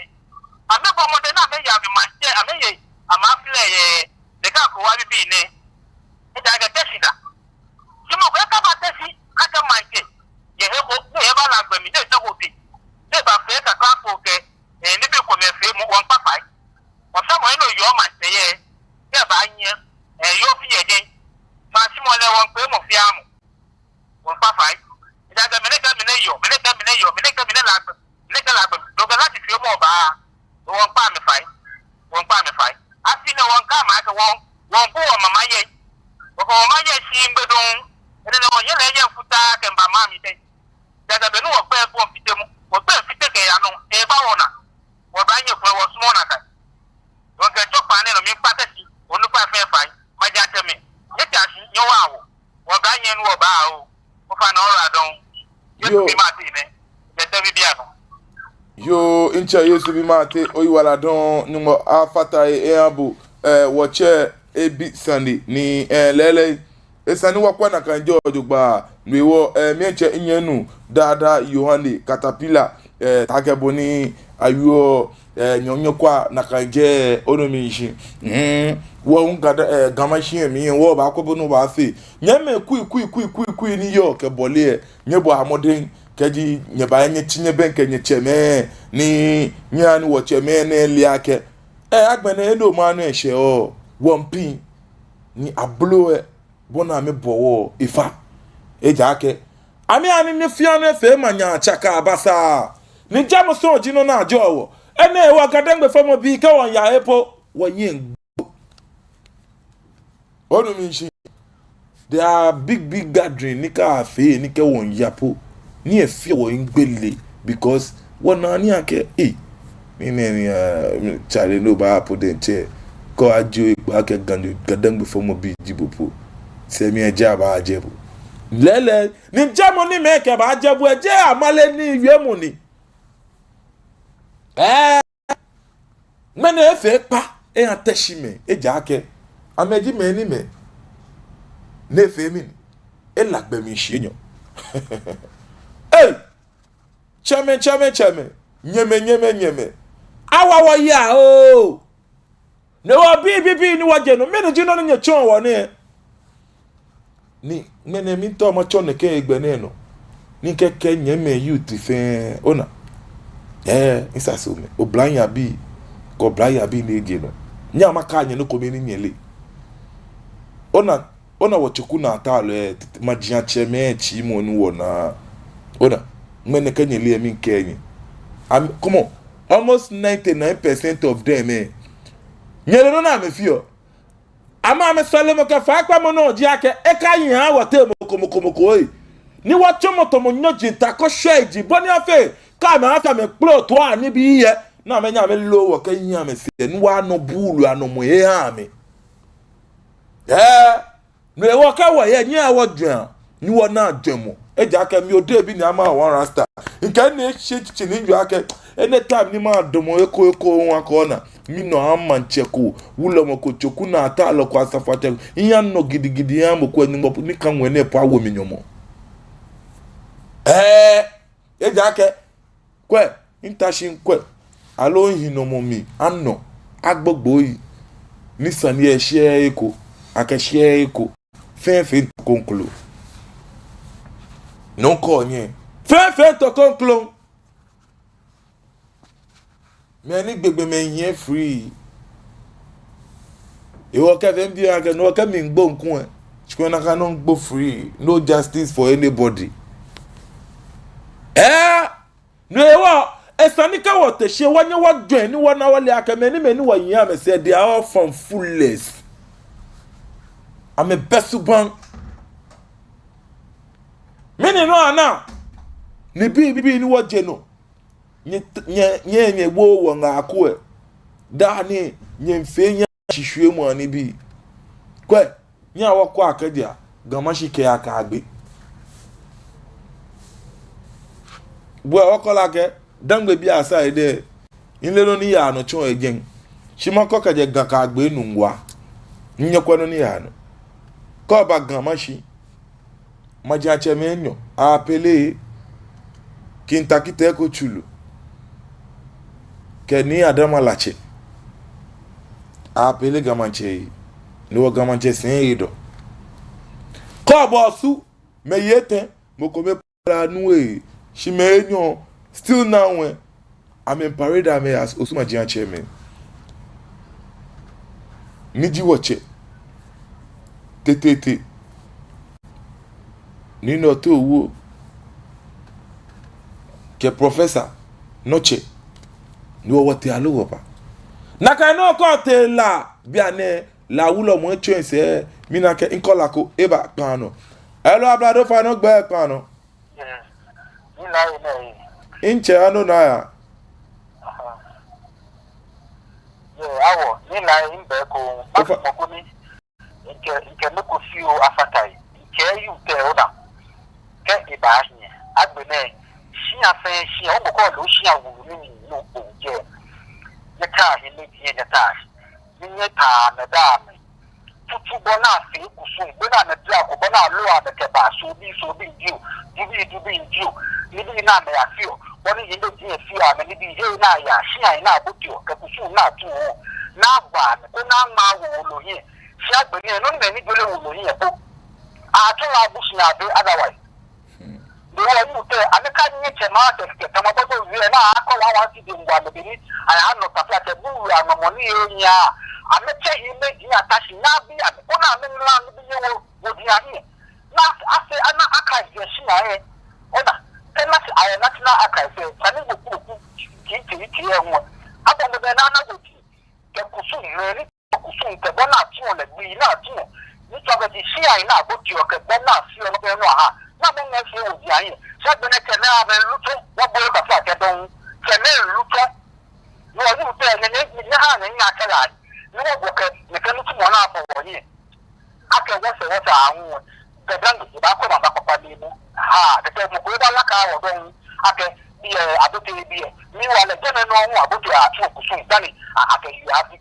Amɛbɔ mɔdɛŋ ni amɛye amɛ maŋtsɛ, amɛye amɛ afi lɛ yɛ, nɛkɛ akrowa bibii nɛɛ. Ejaakɛ Teshie da. Shi mɔ ko ekaba Teshie akɛ maŋtsɛ, yɛ he ko, ni ebaala gbɛ mli, ni etsɛ ko bi. Ni ebafee kakla ko kɛ, eh, nibii komɛi feemɔ, wɔmiikpa fai. Wɔsumɔɔ ni oyɔɔ maŋtsɛ yɛ, kɛ abaanyiɛ, eh, yoo fɛɛ yɛ jɛi. Maŋ shimɔ lɛ wɔmiikpee mɔ fɛɛ mɔ. Wɔmiikpa amɛ fai. Wɔmiikpa amɛ fai. Afi nɛɛ wɔmiikɛɛ amɛ akɛ wɔ, wɔmiibu wɔmaŋ yei. Wɔkɛ wɔmaŋ yei shi ŋgbe dɔŋŋ. Enɛ hewɔ wɔnyɛ lɛ yɛ mfutaa kɛmiiba maŋ mli nɛɛ. Dada be ni wɔgbɛi bɔ fitemɔ, wɔgbɛi fite kɛya nɔ, eba wɔnaa. Wɔbaa nyɛ kwɛ, wɔsumɔɔ nakai. Wɔkɛ tsɔkpa nɛɛ nɔ miikpa Teshie onukpai fɛɛ fai, maŋtsɛmɛi. Nyɛtsa shi nyɛwa wɔ. Wɔbaa nyɛ nu wɔbaa oo. Ofainɛ oyiwala dɔŋŋ. Yesu bi mate nɛ. Yɛtɛ bi bianɛ. Yoo, ntsɛ Yesu bi mate, oyiwala dɔŋŋ, Nyɔŋmɔ afata he eha bo, eh, wɔtsɛ ebi sane ni, eh, lɛɛlɛŋ. Esa ni wɔkwɛ nakai jɔɔ jogbaŋŋ, no hewɔ, eh, miitsɛ nyɛmi nuu, Daa Daa Yohane Caterpillar, eh, taakɛ bɔ ni ayɔɔ, eh, nyɔɔŋ nyɛkwɛa nakai jɛi, onu mishishi. Mm, wɔ hu Ga, eh, Ga Mashie mli, wɔbaakwɛ bɔ ni wɔbaafee. Nyɛmimɛi kui, kui, kui, kui, kui ni yɔɔ kɛbɔle lɛ, nyɛbɔa mɔdɛŋ, kɛji nyɛba lɛ nyɛtsi nyɛbɛŋkɛ nyɛtsɛmɛi, ni nyɛhaa ni wɔtsɛmɛi nɛɛ ale akɛ, eh, agbɛnɛ enɛ maŋ nɛɛ shɛ oo, wɔmiipiŋ, ni ablo lɛ, bɔ ni amɛbɔ wɔ efa. Ejaakɛ amɛha ni nɔ fɛɛ nɔ efee maŋ nyaa tsaka abasa. Ni jamɔ sɔŋŋ ji nɔ ni ajɔɔ wɔ. Enɛ hewɔ Ga-Dangme fɔmɔbii kɛ wɔmiiya he po, wɔnyɛŋ gbo. Onu mishishi. There are big, big gathering ni kɛ afee, ni kɛ wɔmiiya po, ni efeɔ wɔ hiɛgbele, because wɔnaa nii akɛ, eh, nii nɛɛ ni, ah, Charlie, no baa po diɛŋtsɛ. Kɛ ajie bo kpo akɛ Ga, Ga-Dangme fɔmɔbi ji bo po, sɛɛ mli eji abaajɛ bo. Lɛɛlɛŋ, ni jamɔ ni mɛi kɛbaajɛ bo lɛ, jeee amale ni, wiemɔ ni. Eh. Ŋmɛnɛ efee kpa eha Teshie mɛi, ejaakɛ amɛji mɛi ni mɛi. Ni efee mɛni? Ela gbɛ mli shii enyɔ. Ei! Tsɛmɛi, tsɛmɛi, tsɛmɛi. Nyɛmɛi, nyɛmɛi, nyɛmɛi. Awa wɔyi oo. Ni wɔbii, bii, bii ni wɔjɛ nɔ, mɛni ji nɔ ni nyɛtsɔɔ wɔ nɛɛ? Ni ŋmɛnɛ miitao matsɔ nɛkɛ hegbɛ nɛɛ nɔ, ni kɛkɛ nyɛmɛi youth fɛɛ, ona. Eh, misasomɛi, oblahii abii, kɛ oblayei abii ni ejɛ nɔ. Nyɛhaa makɛɛ nyɛ nɔ kome ni nyɛle. Ona, ona wɔ Tsoku Naa Ataa lɛ, majiatsɛmɛi tsii mɔ ni wɔnaa. Ona, ŋmɛnɛ kɛ nyɛle lɛ miikɛɛ nyɛ. Am, come on, almost ninety-nine percent of them, eh. Nyɛle nɔ ni amɛfeɔ. Amɛ, amɛsɔlemɔ kɛ faikpamɔ nɔ ji akɛ, ekahi aha wɔteŋ mɔ ko mɔ ko mɔ ko, ei. Ni wɔtsɔmɔ tamɔ nyɔji ta ko shwɛ ji, bɔ ni afee, kɛ amɛ afee amɛkplo too anibii lɛ, ni amɛnyɛ amɛlo wɔ kɛnyiɛ amɛsɛɛ, ni wɔnɔ buulu anɔmɔ eha amɛ. Eh, no hewɔ kɛ wɔyɛ, nyɛhaa wɔjwɛŋa, ni wɔnaa jwɛŋmɔ. Ejaakɛ mi Odehe bi ni ama wɔ Rasta. Mikɛ enɛ shi tsitsi ni mijwɛŋ akɛ, anytime ni madamɔ eko eko hu akɛ ona, minɔ aha maŋtsɛ ko, wulɔmɔ ko, Tsoku Naa Ataa lɔ ko, asafoatsɛ ko, miyanɔ gidigidi miha mɔ ko, Nyɔŋmɔ ni ka ŋwɛi nɛɛ po awo mi nyɔmɔ. Eh, ejaakɛ, kwɛ, mita shi mikwɛ. Aloo mihi nɔ mɔ mli, anɔ, agbogboi. Ni sane lɛ shɛɛɛ eko, akɛ shɛɛɛ eko. Fɛɛ fɛɛ ntɔ kroko. Nɔ ko nyɛ. Fɛɛ fɛɛ ntɔ kroko. Mɛi ni gbegbemɛi hiɛ free. Hewɔ kɛ fɛɛ mbi akɛ, no kɛ migbo ŋkuu lɛ. Shi kwɛ nakai nɔŋŋ gbo free. No justice for anybody. Eh! No hewɔ, esa ni kɛ wɔte shi wɔnyɛ wɔjwɛŋ ni wɔna wɔle akɛ mɛi ni, mɛi ni wɔnyiɛ amɛsɛɛ, they are all fanfools. Amɛbɛ subaŋ. Mɛni nɔ ana? Nibii, bii ni wɔjɛ nɔ. Nyɛ, nyɛ, nyɛ, nyɛwo wɔ ŋaa ko lɛ. Daa nɛɛ, nyɛmiifee nyɛ shishwiemɔ anibii. Kwɛ, nyɛhaa wɔkwɛa kɛjia, Ga Mashie kɛya Kaagbe. Bɔ ni wɔkɔ lɛ akɛ, Dangme bii aside lɛ, mileee nɔ ni yaa nɔ tsɔ yɛ jɛi. Shi makɔ kɛjɛ Ga Kaagbe Nungua. Nyɛkwɛ nɔ ni yaa nɔ. Kɛ oba Ga Mashie, majiatsɛmɛi enyɔ, Apele, Kintakite Kochulu, kɛ Nii Adama Latse. Apele Ga Maŋtsɛ, ni wɔ Ga Maŋtsɛ sɛi edɔ. Kɛ oba Osu, mɛi etɛ, mɔ ko mɛi pala nu e, shi mɛi enyɔ, still now, eh, amɛ parade amɛ as Osu majiatsɛmɛi. Ni ji wɔtsɛ. Tete. Nii Nɔtɛ Owuo. Kɛ Professor Nɔtsɛ. Ni wɔ wɔtee aloo wɔba. Nakai nɔŋŋ kɛ otee La, bianɛ La wulɔmɔ etsɔ esɛɛ, mina akɛ caller ko eba kpaa nɔ. Hello, Abladei ofainɛ, ogbɛi kpaa nɔ. Ni La yɛ nɛ. Mitsɛ, ano naa ya. Aha. Yɛ, awɔ, ni La yɛ, mibɛ ko. Ofa- mɔ ko ni. Mikɛ, mikɛ nɔ ko fioo afata he. Mikɛ youth lɛ, ona. Kɛ eba hiɛ. Agbɛnɛ, shia fɛɛ shia, omɔ ko loo shia wulu ni mli nɔ ko jɛ. Nyɛta he ni nyɛta. Ni nyɛta amɛ da amɛ. Tutu bɔ ni afee kusum, bɔ ni amɛdara ko, bɔ ni aloo amɛkɛba, Soobii, Soobii jio, Dubii, Dubii jio, nibii ni amɛyafeɔ, bɔ ni yei lɛ diɛŋ feɔ amɛnibii, hei ni ayaa, shia ni aboteɔ, kɛ kusum ni atuɔ, ni agba amɛ, koni aŋma awo wolo hiɛ. Shi agbɛnɛ, nɔ ni mɛi ni jɔɔ lɛ wolo hiɛ po, atsu la bushi na be, otherwise. Ni wɔ youth lɛ, amɛkanyɛ tsɛmɛi akɛ, kɛ tamɔ bɔ ni owie lɛ, ni akɔ wa wa ti de ngwa amɛ beni, aya nɔ taflatsɛ bu wa nɔ mɔ ni enyɛ. Amɛtsɛ he mɛi diɛŋ ata shi ni abi amɛ, koni amɛŋla nibii yɛ wɔ, wɔdiɛŋ ahiɛ. Ni afee, ana aka yɛ shia lɛ. Ona, kɛ ana shi ayɛ national archives lɛ, sani wɔku wɔku, kii, kii, kii lɛ ŋwɛ. Abɔ mɔdɛŋ ni ana wɔji, kɛ kusum mɛi ni kusum kɛ bɔ ni atsuɔ lɛ, gbii ni atsuɔ. Ni tsɔɔ akɛ ji shia ni aboteɔ kɛ bɔ ni afeɔ nɔ kɛ nɔ aha. Ni amɛŋma fee wɔdiɛŋ ahiɛ. Shi agbɛnɛ tsɛmɛi amɛlu tsɔ, wɔbɔ lɛ kafla kɛ dɔŋŋ. Tsɛmɛi lu tsɔ. Ni wɔ youth lɛ, nyɛ, nyɛ, nyɛha nyɛ, nyɛ akɛ la. Ni wɔbɔ kɛ, nyɛkɛ nitsumɔ lɛ afɔ wɔhiɛ. Akɛ wɔsɛɛ, wɔsɛɛ ahu. GaDangme, ebaakɔ maŋ kpakpa ni ebu. Ha, kɛkɛ mɔ ko ebalaka wɔ dɔŋŋ. Akɛ, biɛ, abote biɛ. Ni wɔ lɛ, jɛmɛ nɔŋŋ, abote atsuɔ kusum dani, a, akɛ yi afi.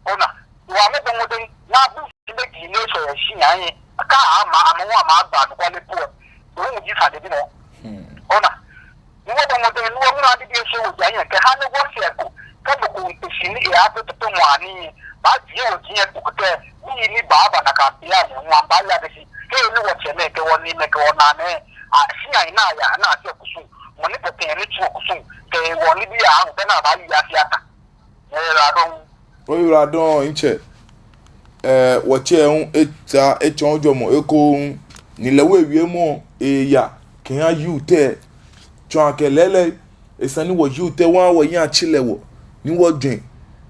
Ona, wa mɛ bɔ mɔdɛŋ, ni abu shi mɛi ni sɔ yɛ shia lɛ, kɛ ama, ama wɔ ama agba anɔkwale po. Dɔŋŋ ji sane bi nɔ. Hmm. Ona, ni wɔbɔ mɔdɛŋ, ni wɔŋma nibii fee wɔdiɛŋ ahiɛ, kɛha ni wɔsɛɛ ko, kɛ mɔ ko ŋkpe shi ni eya tete mɔ ani, baajie wɔdiɛŋ kpo kɛkɛ, ni ni baaba nakai be lɛ, ni wɔbaaya be shi, hei ni wɔtsɛmɛi, kɛ wɔniimɛi, kɛ wɔnaamɛi, a, shia ni aya, ni atsuɔ kusum, mɔ ni pɔtɛɛ ni tsuɔ kusum, kɛ wɔnibii ahu, bɛ ni abaayi afi ata. Oyiwaladɔŋŋ. Oyiwaladɔŋŋ, mitsɛ. Ɛɛ, wɔtsɛ hu eta, etsɔ jɔɔmɔ ekoŋŋ. Ni lɛ hu ewiemɔ eya kɛha youth lɛ. Tsɔɔ akɛ lɛɛlɛŋ, esa ni wɔ youth lɛ, wɔ, wɔyi atsi lɛ wɔ. Ni wɔjwɛŋ,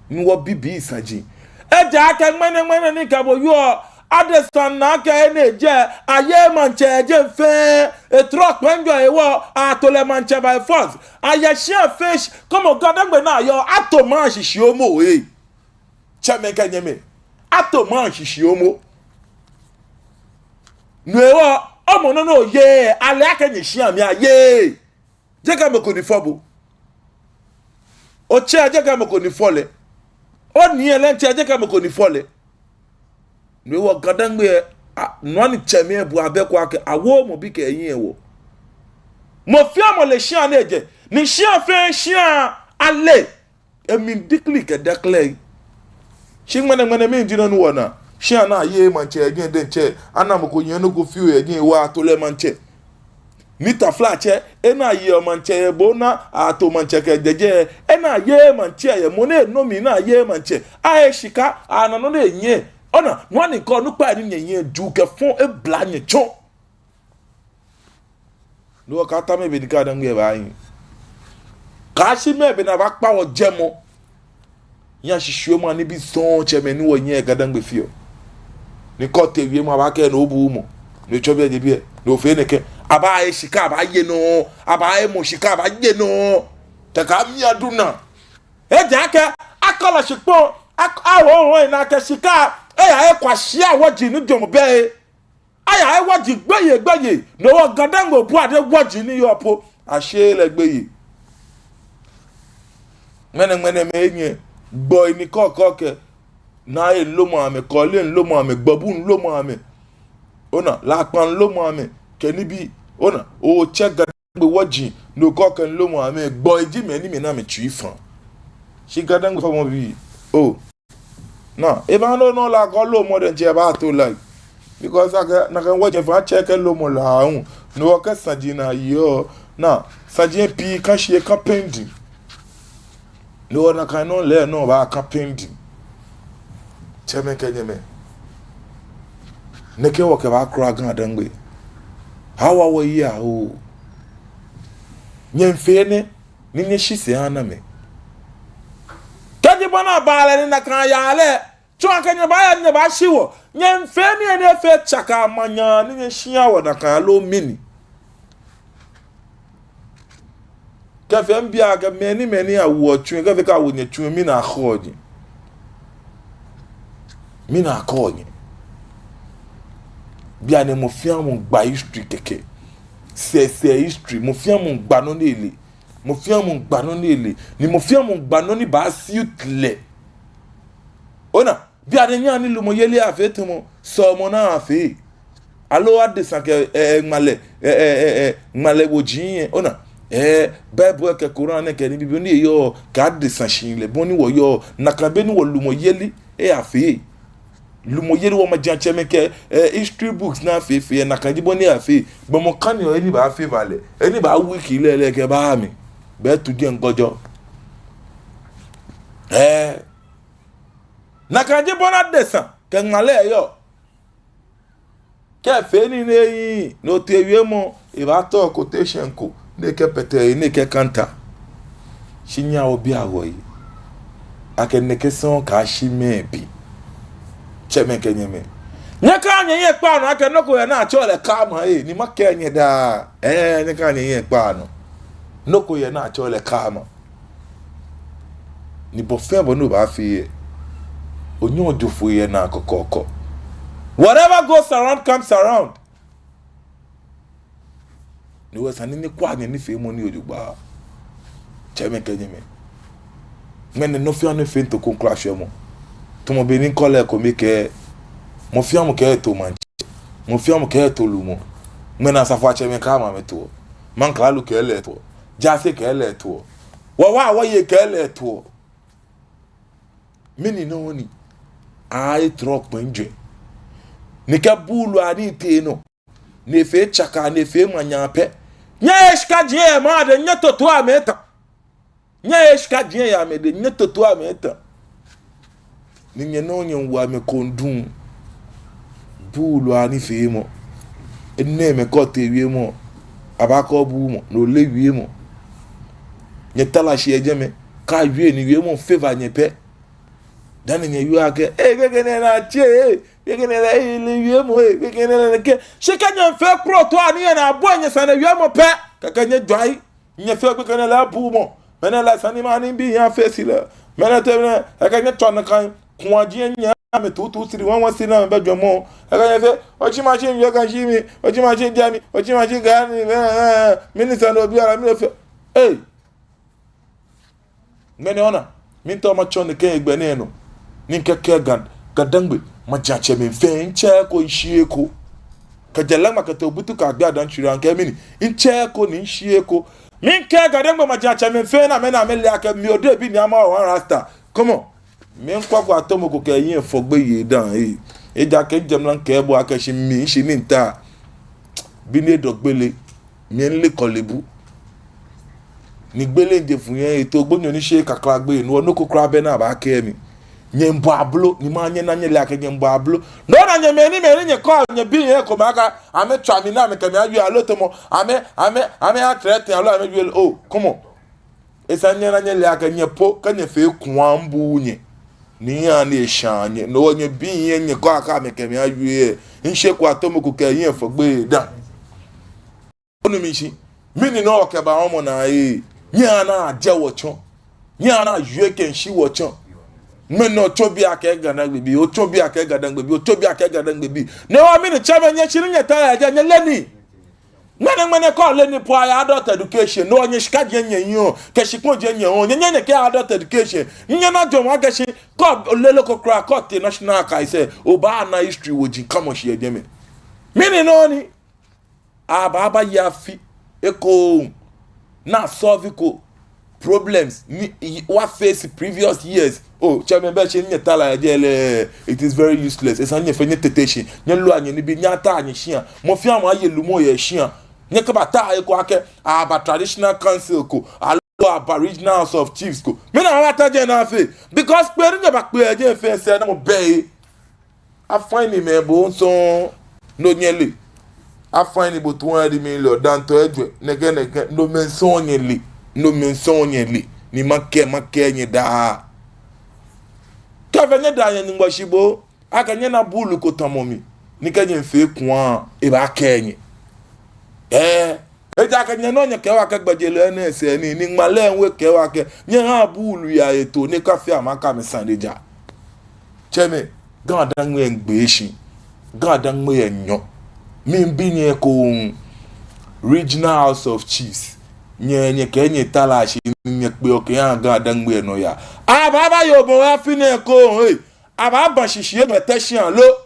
ni wɔbibii saji. Ejaakɛ ŋmɛnɛ, ŋmɛnɛ ni kabo yoo, adesa na akɛ enɛ jɛ, aye maŋtsɛ jɛ fɛɛ, etrɔ kpɛŋjɔ ewɔ, ato lɛ maŋtsɛ by force. Aye shia fɛɛ shi, kɔmɔ GaDangme naa yɔɔ, ato maŋ shishi omo ee. Tsɛmɛi kɛ nyɛmɛi, ato maŋ shishi omo. No hewɔ, omɔ nɔ ni oye, ale akɛ nyɛ shia mli aye. Jeee akɛ mɔ ko ni fɔ bo. Otsɛ, jeee akɛ mɔ ko ni fɔ lɛ. Onii lɛ diɛŋtsɛ, jeee akɛ mɔ ko ni fɔ lɛ. No hewɔ GaDangme, a, nɔ ni tsɛmɛi bu abɛ ko akɛ, awo mɔ bi kɛ eyi ewɔ. Mɔ fɛɛ mɔ le shia ni ejɛ, ni shia fɛɛ shia ale. Emli dikli kɛ dɛklɛ. Shi ŋmɛnɛ, ŋmɛnɛ mɛni ji nɔ ni wɔna? Shia ni aye maŋtsɛ yɛ jɛi diɛŋtsɛ, ana mɔ ko yɛ nɔ ko fioo yɛ jɛi, wɔ ato lɛ maŋtsɛ. Ni taflatsɛ, ena aye maŋtsɛ yɛ bo ni ato maŋtsɛ kɛjɛ jɛi, ena aye maŋtsɛ yɛ mɔ ni nɔ mli ni aye maŋtsɛ. Aye shika, ana nɔ ni enyɛ. Ona, nɔ ni kɔ onukpai ni nyɛnyɛ ju kɛ fɔŋ ebla nyɛ tsɔ. Ni wɔkata mɛɛ be ni GaDangme baahi. Kaashi mɛɛ be ni abaakpa wɔjɛmɔ. Nyɛshishiumɔ anibii sɔŋŋ tsɛmɛi ni wɔnyɛ GaDangme fioo. Ni kɔ otee wiemɔ abaakɛɛ ni obuuu mɔ. Ni otsɔ biɛ je biɛ. Ni ofee nɛkɛ. Abaaye shika abaaye nɔ. Abaaye mɔ shika abaaye nɔ. Taakɛ mli adu naa. Ejaakɛ akɔlɔ shikpɔŋ. Ak-, awo wo ena akɛ shika. Eya ekwa shia wɔji ni jɔɔmɔ bɛ. Aya ewa ji gbeyei gbeyei, no hewɔ GaDangme obu ade wa ji ni yɔɔ po, asheee lɛ gbeyei. Ŋmɛnɛ ŋmɛnɛ mɛi enyɛ, gbɔi ni kɔkɔɔkɛ, Naa eŋlomɔ amɛ, Kɔɔle eŋlomɔ amɛ, Gbɔbu eŋlomɔ amɛ. Ona, Lakpa eŋlomɔ amɛ, kɛ nibii, ona, otsɛ GaDangme wa ji, no kɔkɔɔkɛ eŋlomɔ amɛ, gbɔi ji mɛi ni mɛi ni amɛtsui fã. Shi GaDangme fɔmɔbii, oo. Naa, eba nɔ nɔ la kɔ lomɔ diɛŋtsɛ baato la. Because akɛ, nakai wɔji fã tsɛ kɛ lomɔ la hu. No hewɔ kɛ saji naa yɔɔ. Naa, saji pii kã shi ekã pending. No hewɔ nakai nɔ lɛ nɔ baakã pending. Tsɛmɛi kɛ nyɛmɛi. Nɛkɛ wɔkɛbaakura GaDangme. Awa wɔyi aa oo. Nyɛmiifee enɛ. Ni nyɛshi sɛɛ ana mɛi. Bɔ ni abaa lɛ ni nakai yaa lɛ. Tsɔɔ akɛ nyɛbaaya ni nyɛbaashi wɔ. Nyɛmiifee nii ni efee tsaka manya ni nyɛshia wɔ nakai aloo mɛni. Kɛfee mibi akɛ mɛni mɛni awoɔ tsuŋ, kɛfee kɛ awo nyɛ tsuŋ, mɛni akɔɔ nyɛ. Mɛni akɔɔ nyɛ. Bianɛ mɔ fɛɛ mɔ gba history kɛkɛ. Sɛsɛ history. Mɔ fɛɛ mɔ gba nɔ ni ele. Mɔ fɛɛ mɔ gba nɔ ni ele. Ni mɔ fɛɛ mɔ gba nɔ ni baasuit lɛ. Ona, bianɛ nyɛhaa ni lumɔyeli afee tamɔ sɔlemɔ ni afee. Aloo adesa kɛ, eh, eh, ŋmalɛ, eh, eh, eh, eh, ŋmalɛ woji yɛ. Ona, eh, Bible kɛ Quran kɛ nibii ni eyɔɔ, kɛ adesa shihilɛ, bɔ ni wɔyɔɔ, nakai be ni wɔlumɔyeli, eh, afee. Lumɔyeli wɔ majiatsɛmɛi kɛ, eh, history books ni afee fee, nakai ji bɔ ni afee. Gbɔmɔ kane ɔ, he ni baafee va lɛ, he ni baa weak lɛ lɛ kɛba mli. Bɛ tu jɛŋ gɔjɔ. Eh. Nakai ji bɔ ni adesa kɛ ŋmalɛ yɔɔ. Kɛfee nii nɛɛ, ni otee wiemɔ, ebaatao quotation ko, ni ekɛpɛtɛ, ni ekɛkanta. Shi nyɛhaa wɔbia wɔhe akɛ nɛkɛ sɔŋŋ kaashi mɛɛ bi. Tsɛmɛi kɛ nyɛmɛi, nyɛkaha nyɛhiɛ kpaa nɔ akɛ nɔ ko yɛ ni atsɛɔ lɛ karma, eh, ni makɛɛ nyɛ daa. Eh, nyɛkaha nyɛhiɛ kpaa nɔ. Nɔ ko yɛ ni atsɛɔ lɛ karma. Ni bɔ fɛɛ bɔ ni obaafee lɛ, onyɛŋ ojo foi yɛ naa kɔkɔɔkɔ. Whatever goes around comes around. Ni wɔ esa ni nyɛkwɛa nyɛnifeemɔ nii jogbaŋŋ. Tsɛmɛi kɛ nyɛmɛi, ŋmɛnɛ nɔ fɛɛ nɔ efee ntoko ŋkulashwɛmɔ. Tamɔ bɔ ni ŋkɔlɛ ko miikɛɛ, mɔ fɛɛ mɔ kɛ eto maŋtsɛ, mɔ fɛɛ mɔ kɛ eto lumɔ. Ŋmɛnɛ asafoiatsɛmɛi kɛ amɛ amɛtoɔ. Maŋkralo kɛ lɛ toɔ. Jaase kɛ lɛ toɔ. Wɔwa wɔye kɛ lɛ toɔ. Mɛni nɔ ni? Ayi trɔ kpɛŋ jwɛ. Ni kɛ buulu ani tee nɔ, ni efee tsaka, ni efee manya pɛ, nyɛhe shika jie yɛ amɛdɛŋ, nyɛtoto amɛ tã. Nyɛhe shika jie yɛ amɛdɛŋ, nyɛtoto amɛ tã. Ni nyɛ nɔŋŋ nyɛwo amɛ kɔndum. Buulu anifeemɔ. Enɛɛmɛi kɛ otee wiemɔ, abaakɛɛ obuuu mɔ, ni oleee wiemɔ. Nyɛtara shi yɛ jɛmɛ, kɛ awie ni wiemɔ favour nyɛ pɛ, dani nyɛwie akɛ, eh, kɛkɛ nɛɛ naa tse, eh, kɛkɛ nɛɛ lɛ, eh, lɛ wiemɔ, eh, kɛkɛ nɛɛ lɛ kɛ. Shi kɛ nyɛmiifee kploto ni nyɛnaa bɔ nyɛsane wiemɔ pɛ, kɛkɛ nyɛjwɛŋ. Nyɛfee gbekɛ nɛɛ lɛ abuumɔ. Mɛnɛ lɛ sane ni mɛi ni bi ya face lɛ. Mɛnɛ tɛ mɛnɛ, ekɛ nyɛ tsɔ nakai. Kua ji nyɛ amɛ tutu siri wan wan siri na mɛ bɛ jɔmɔ. Ekɛ nyɛ fee, oji ma ji nyɛ ka ji mi, oji ma ji dia mi, oji ma ji ga ni, eh, eh, eh, minister no bi ara mi fee. Hey. Ŋmɛnɛ ona, miitao matsɔ nɛkɛ hegbɛ nɛɛ nɔ ni mikɛkɛɛ Ga, GaDangme majiatsɛmɛi fɛɛ, mitsɛ eko, mishi eko. Kɛjɛ Lɛŋma kɛtee Obutu kɛ Agbada ntsiri aŋkɛ mɛni, mitsɛ eko ni mishi eko. Miikɛɛ GaDangme majiatsɛmɛi fɛɛ ni amɛ ni amɛle akɛ mi Odehe bi ni ama wɔ Rasta. Come on. Miikwɛ Kwei Atomoko kɛ eyi efɔ gbeyei dã, eh. Ejaakɛ mijɛ mra mikɛɛ bo akɛ shi mi, shi ni mita. Bi ni edɔ gbele. Miile kɔlebu. Ni gbele je fu yɛ eto gbonyo ni she kakla gbe, no nɔ ko kwraa bɛ ni abaakɛɛ mi. Nyɛmiibɔ ablo, ni manyɛ ni nyɛle akɛ nyɛmiibɔ ablo. No nɔ nyɛ mɛi ni mɛi ni nyɛkɔ nyɛbii yɛ ko maka, amɛtswa mi ni amɛkɛ mi awie aloo tamɔ, amɛ, amɛ, amɛatrɛtɛ aloo amɛwie, oh, come on. Esa nyɛ ni nyɛle akɛ nyɛ po, kɛ nyɛfee kua mibuuu nyɛ. Ni nyɛhaa ni esha nyɛ, no nyɛbii yɛ nyɛkɔ akɛ amɛkɛ mi awie, mishe Kwei Atomoko kɛ eyi efɔ gbeyei dã. Onu mi shishi. Mɛni nɔ okɛba omɔ naa ee? Nyɛhaa ni ajɛ wɔtsɔ. Nyɛhaa ni awie kɛmiishi wɔtsɔ. Ŋmɛnɛ otsɔ bi akɛ GaDangme bi, otsɔ bi akɛ GaDangme bi, otsɔ bi akɛ GaDangme bi. Nɛɛ wa mɛni tsɛmɛi nyɛshi ni nyɛta yɛ jɛi nyɛle nii. Ŋmɛnɛ ŋmɛnɛ kɛ ole nii po aya adult education. No nyɛ shika jɛ nyɛyɔɔ. Kɛ shikpɔŋ jɛ nyɛyɔɔ. Nyɛ nyɛ nyɛkɛ adult education. Nyɛ nyɛna jɔɔmɔ akɛ shi kɛ ole lɛ ko kwraa kɛ otee National Archives lɛ, obaana history woji kamɔ shi yɛ jɛmɛ. Mɛni nɔ ni? Abaaba ya afi ekoŋŋ ni asolveko problems ni i- wɔface previous years. Oh, tsɛmɛi, be shi nyɛtara yɛ jɛi lɛ, it is very useless. Esa nyɛfɛɛ nyɛtete shi, nyɛlua nyɛnibii, nyɛtara nyɛshia. Mɔ fɛɛ mɔ aye lumɔ yɛ eshia. Nyɛkabata he ko akɛ aba traditional council ko, aloo aba regional house of chiefs ko. Mɛni abaata jɛi ni afee? Because kpee ni nyɛbakpee yɛ jɛi fɛɛ sɛɛnamɔ bɛ he. Afaini mɛi bo sɔŋŋ no nyɛle. Afaini bo two hundred million, dantɔ ejwɛ, nɛkɛ nɛkɛ, nomɛi sɔŋŋ nyɛle. Nomɛi sɔŋŋ nyɛle. Ni makɛɛ, makɛɛ nyɛ daa. Kɛfee nyɛdaa nyɛ Nyɔŋmɔ shi bo, akɛ nyɛna buulu ko tamɔ mli, ni kɛ nyɛfee kua, ebaakɛɛ nyɛ. Ɛɛ, ejaakɛ nyɛnɔ nyɛkɛɔ akɛ gbɛjelɔi nɛɛ sɛɛ ni, ni ŋmalɛ hu ekɛɔ akɛ nyɛhaa buulu lɛ aye too ni ekafee amɛ akɛ amɛsane ja. Tsɛmɛi, GaDangme miigbee shi. GaDangme miinyɔ. Miibi nyɛ ekoŋŋ. Regional House of Chiefs. Nyɛ, nyɛkɛ nyɛtara shi ni nyɛkpeɔ kɛha GaDangme nɔyaa. Abaaba yoomo afi nɛɛ ekoŋŋ, ei. Abaaba shishi yɛ Teshie lo.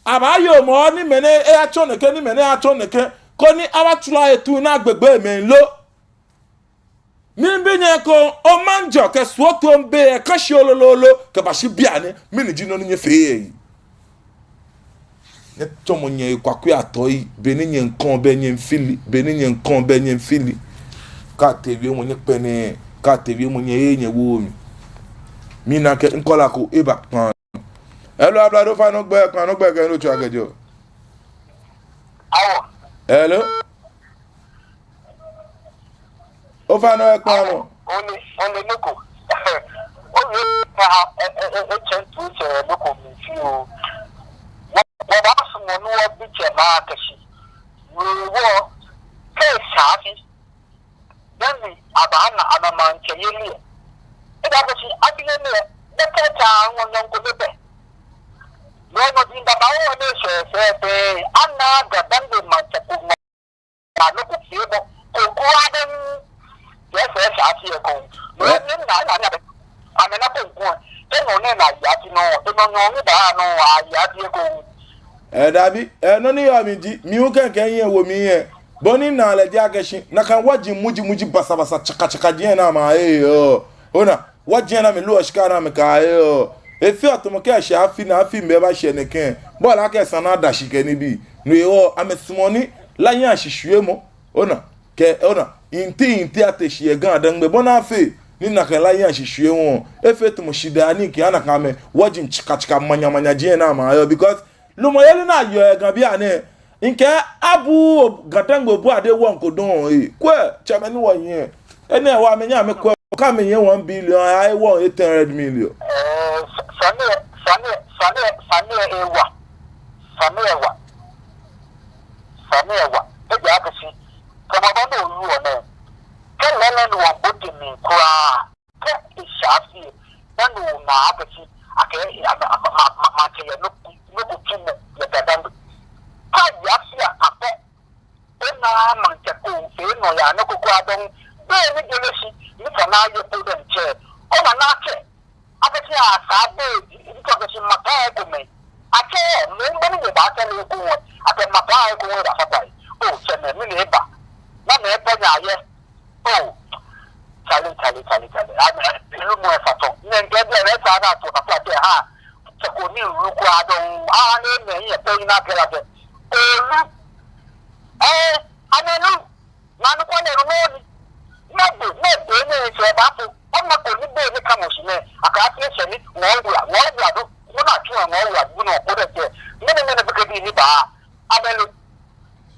Abaaye mɔ ni mɛnɛ eyatsɔ nɛkɛ, ni mɛnɛ eyatsɔ nɛkɛ, koni abatsula etu ni agbegbe mɛi lo. Miibi nyɛ ekoŋŋ, omanjɔ kɛ suɔto be eka shi lolo lolo kɛbashi bianɛ, mɛni ji nɔ ni nyɛfee yɛ? Nyɛtsɔmɔ nyɛhe kwakwei atoi, be ni nyɛmiikɔ bɛ nyɛmiifili, be ni nyɛmiikɔ bɛ nyɛmiifili. Kɛ atee wiemɔ nyɛkpɛlɛɛɛ, kɛ atee wiemɔ nyɛheee nyɛwooo mi. Mina akɛ caller ko eba kpaa. Hello, ablade, ofainɛ ogbɛi, kpaa nɔ ogbɛi kɛ he ni otswaa kɛjɛɔ. Awo. Hello. Ofainɛ, ekpaa nɔ. Ole, ole nɔ ko. Ole, a, e, e, e, e, change to, e, nɔ ko mli fioo. Wɔ, wɔbaasumɔ ni wɔbi tsɛmɛi akɛ shi. Wɔ, wɔ, kɛ saafi. Dani abaana amɛ maŋtsɛyeli lɛ. Eda akɛ shi afi lɛ nɛɛ, bɛ kɛ tsa ŋɔ nyɔŋ ko lɛ bɛ. Nɔ nɔ ji babaoo nɛɛ sɛɛ sɛɛ bɛ, ana GaDangme maŋtsɛ ko ŋɔ. Anɔ ko fee bɔ, ko ko adɛŋ. Yɛ sɛɛ saafi ekoŋŋ. Nɔ ni na na na bɛ. Amɛna ko ŋkɔ. Enɔ nɛɛ na ya ti nɔ, enɔ nyɔ ni ba nɔ, a ya ti ekoŋŋ. Ɛɛ, dabi, ɛɛ, nɔ ni yɔɔ mli ji, mi hu kɛkɛ minyɛ wo mli yɛ. Bɔ ni mina lɛ ji akɛ shi, nakai wɔji muji muji basabasa tsaka tsaka ji yɛ ni amɛyeɔ. Ona, wɔji yɛ ni amɛloɔ shika ni amɛkɛyeɔ. Efeɔ tamɔ akɛ shi afi ni afi mɛi bashɛ nɛkɛ. Bɔ ni akɛ esa ni ada shi kɛ nibii. No hewɔ, amɛsumɔɔ ni, la yaa shishwiemɔ. Ona, kɛ, ona, inti inti ate shi yɛ GaDangme bɔ ni afee. Ni nakai la yaa shishwiemɔ. Efee tamɔ shidaa ni kɛ ana kɛ amɛ. Wɔji tsaka tsaka manya manya ji yɛ ni amɛyeɔ. Because lumɔyeli ni yɔɔ yɛ Ga bianɛ, mikɛɛ abu GaDangme obu ade wɔŋ ko dɔŋŋ, ee. Kwɛ, tsɛmɛi ni wɔyɛ. Enɛ hewɔ amɛnyɛ amɛkwɛ, kɛ amɛyɛ one billion, aye wɔŋ eight hundred million. Ɛɛ, sa-, sane, sane, sane, sane ewa. Sane ewa. Sane ewa. Ejaakɛ shi, kɛ mɔ ba ni olu wɔ nɛɛ. Kɛ lɛlɛ ni wɔbote mli kwraa. Kɛ esa afi, dani ona akɛ shi, akɛ, a, ma, ma, ma, maŋtsɛ yɛ nɔ, nɔ ko tumɔ, yɛ GaDangme. Kɛ ya afi akɛ, ena maŋtsɛ ko fee nɔyaa nɔ ko kwraa dɔŋŋ, be ni jɔlɛ shi, ni fa na ye ko dɛŋ tsɛ, ona nakai, akɛ shi asa be, ni fa akɛ shi maŋtsɛ ko mɛi. Akɛ, mɛi bɛ ni baakɛɛ lɛ ko wɔ, akɛ maŋtsɛ ko wɔ da fata yi. O, tsɛmɛi, mɛni eba. Namɛi pɛ ni ayɛ. Oh, chale, chale, chale, chale. Ami, ilu mu efa tɔ. Nɛkɛ bi lɛ sa na to kapa te ha. Tsɛ ko ni lu kwraa dɔŋŋ. Ah, ni mɛi yɛ pɛ ina kɛla tɛ. Olu. Eh, amɛlu. Nɔ ni kɔɔ nɛɛ nɔ ni. Mɛɛ be, mɛɛ be ni esa eba fo. Ona ko ni be ni kamɔ shi nɛɛ. Akɛ afi esa ni. Ŋɔɔ wula, ŋɔɔ wula do. Ŋɔɔ na tsu ŋɔɔ wula do nɔ ko dɛ tɛ. Mɛni, mɛni bɛ kɛ bi ni ba. Amɛlu.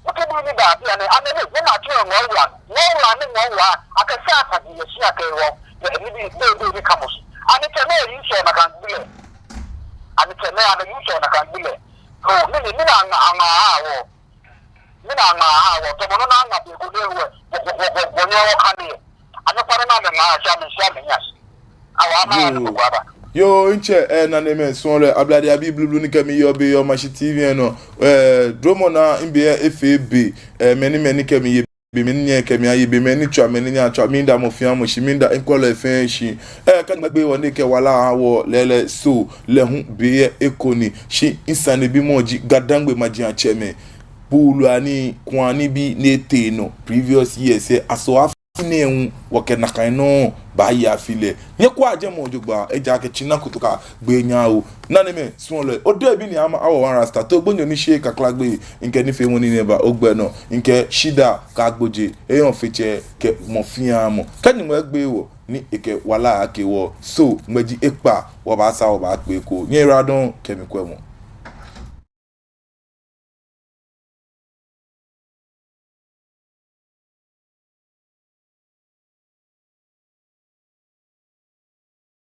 Okɛ bi ni ba bianɛ, amɛle, ni na tsu ŋɔɔ wula. Ŋɔɔ wula ni ŋɔɔ wula, akɛ sa akadi yɛ shi akɛ wɔ, yɛ ni bi, be, be ni kamɔ shi. Ani tsɛmɛi yi sɔ nakai gbi lɛ. Ani tsɛmɛi, amɛyi sɔ nakai gbi lɛ. Ho, mɛni, mɛni aŋa, aŋa aha wɔ. Mɛni aŋa aha wɔ. Tɔmɔ nɔ ni aŋa be ko ni wɔ, wɔ, wɔ, wɔ, wɔ, wɔnyɛ wɔkane yɛ. Amɛkpa nɔ ni amɛŋa aha shi, amɛshi amɛnya shi. Awo ama ya ni ko kwaba. Yoo, ntsɛ, eh, nanemɛi, suɔlɔi, ablade abii blublu ni kɛ mi yɔɔ biɛ yɛ Omashi T V lɛ nɔ. Eh, dromɔ naa, mibe lɛ efee be, eh, mɛi ni, mɛi ni kɛ mi ye be, mɛi ni nyɛɛɛ kɛ mi aye be, mɛi ni tswa, mɛi ni nyɛɛɛ atswa, miida mɔ fɛɛ mɔ shi, miida mikwɛlɔi fɛɛ shi. Eh, kɛ Nyɔŋmɔ gbeee wɔ ni ekɛ wala ha wɔ lɛɛlɛŋ, so, lɛ hu be lɛ eko ni. Shi misanebimɔ ji, GaDangme majiatsɛmɛi. Buulu anii, kua anii bii ni etee nɔ, previous years lɛ, aso af- nɛɛ hu, wɔkɛ nakai nɔŋŋ baaye afi lɛ. Nyɛkwɛa jɛmɛ jogbaŋŋ, ejaakɛ tsina kutu kagbe nyɛ awo. Nanemɛi, suɔlɔi, odehe bi ni ama awo wan rasta, to gbonyo ni sheee kakla gbeyei, mikɛ nifeemɔ nɛɛ ba ogbɛ nɔ, mikɛ shidaa kɛ agbojee, eyɔɔ fitsɛ kɛ mɔ fɛɛ mɔ. Kɛ Nyɔŋmɔ gbeee wɔ, ni ekɛ wala ake wɔ, so, ŋmɛji ekpaa, wɔbaasaa wɔbaakpe ekoŋŋ. Nyɛyiwaladɔŋŋ kɛ mikwɛmɔ.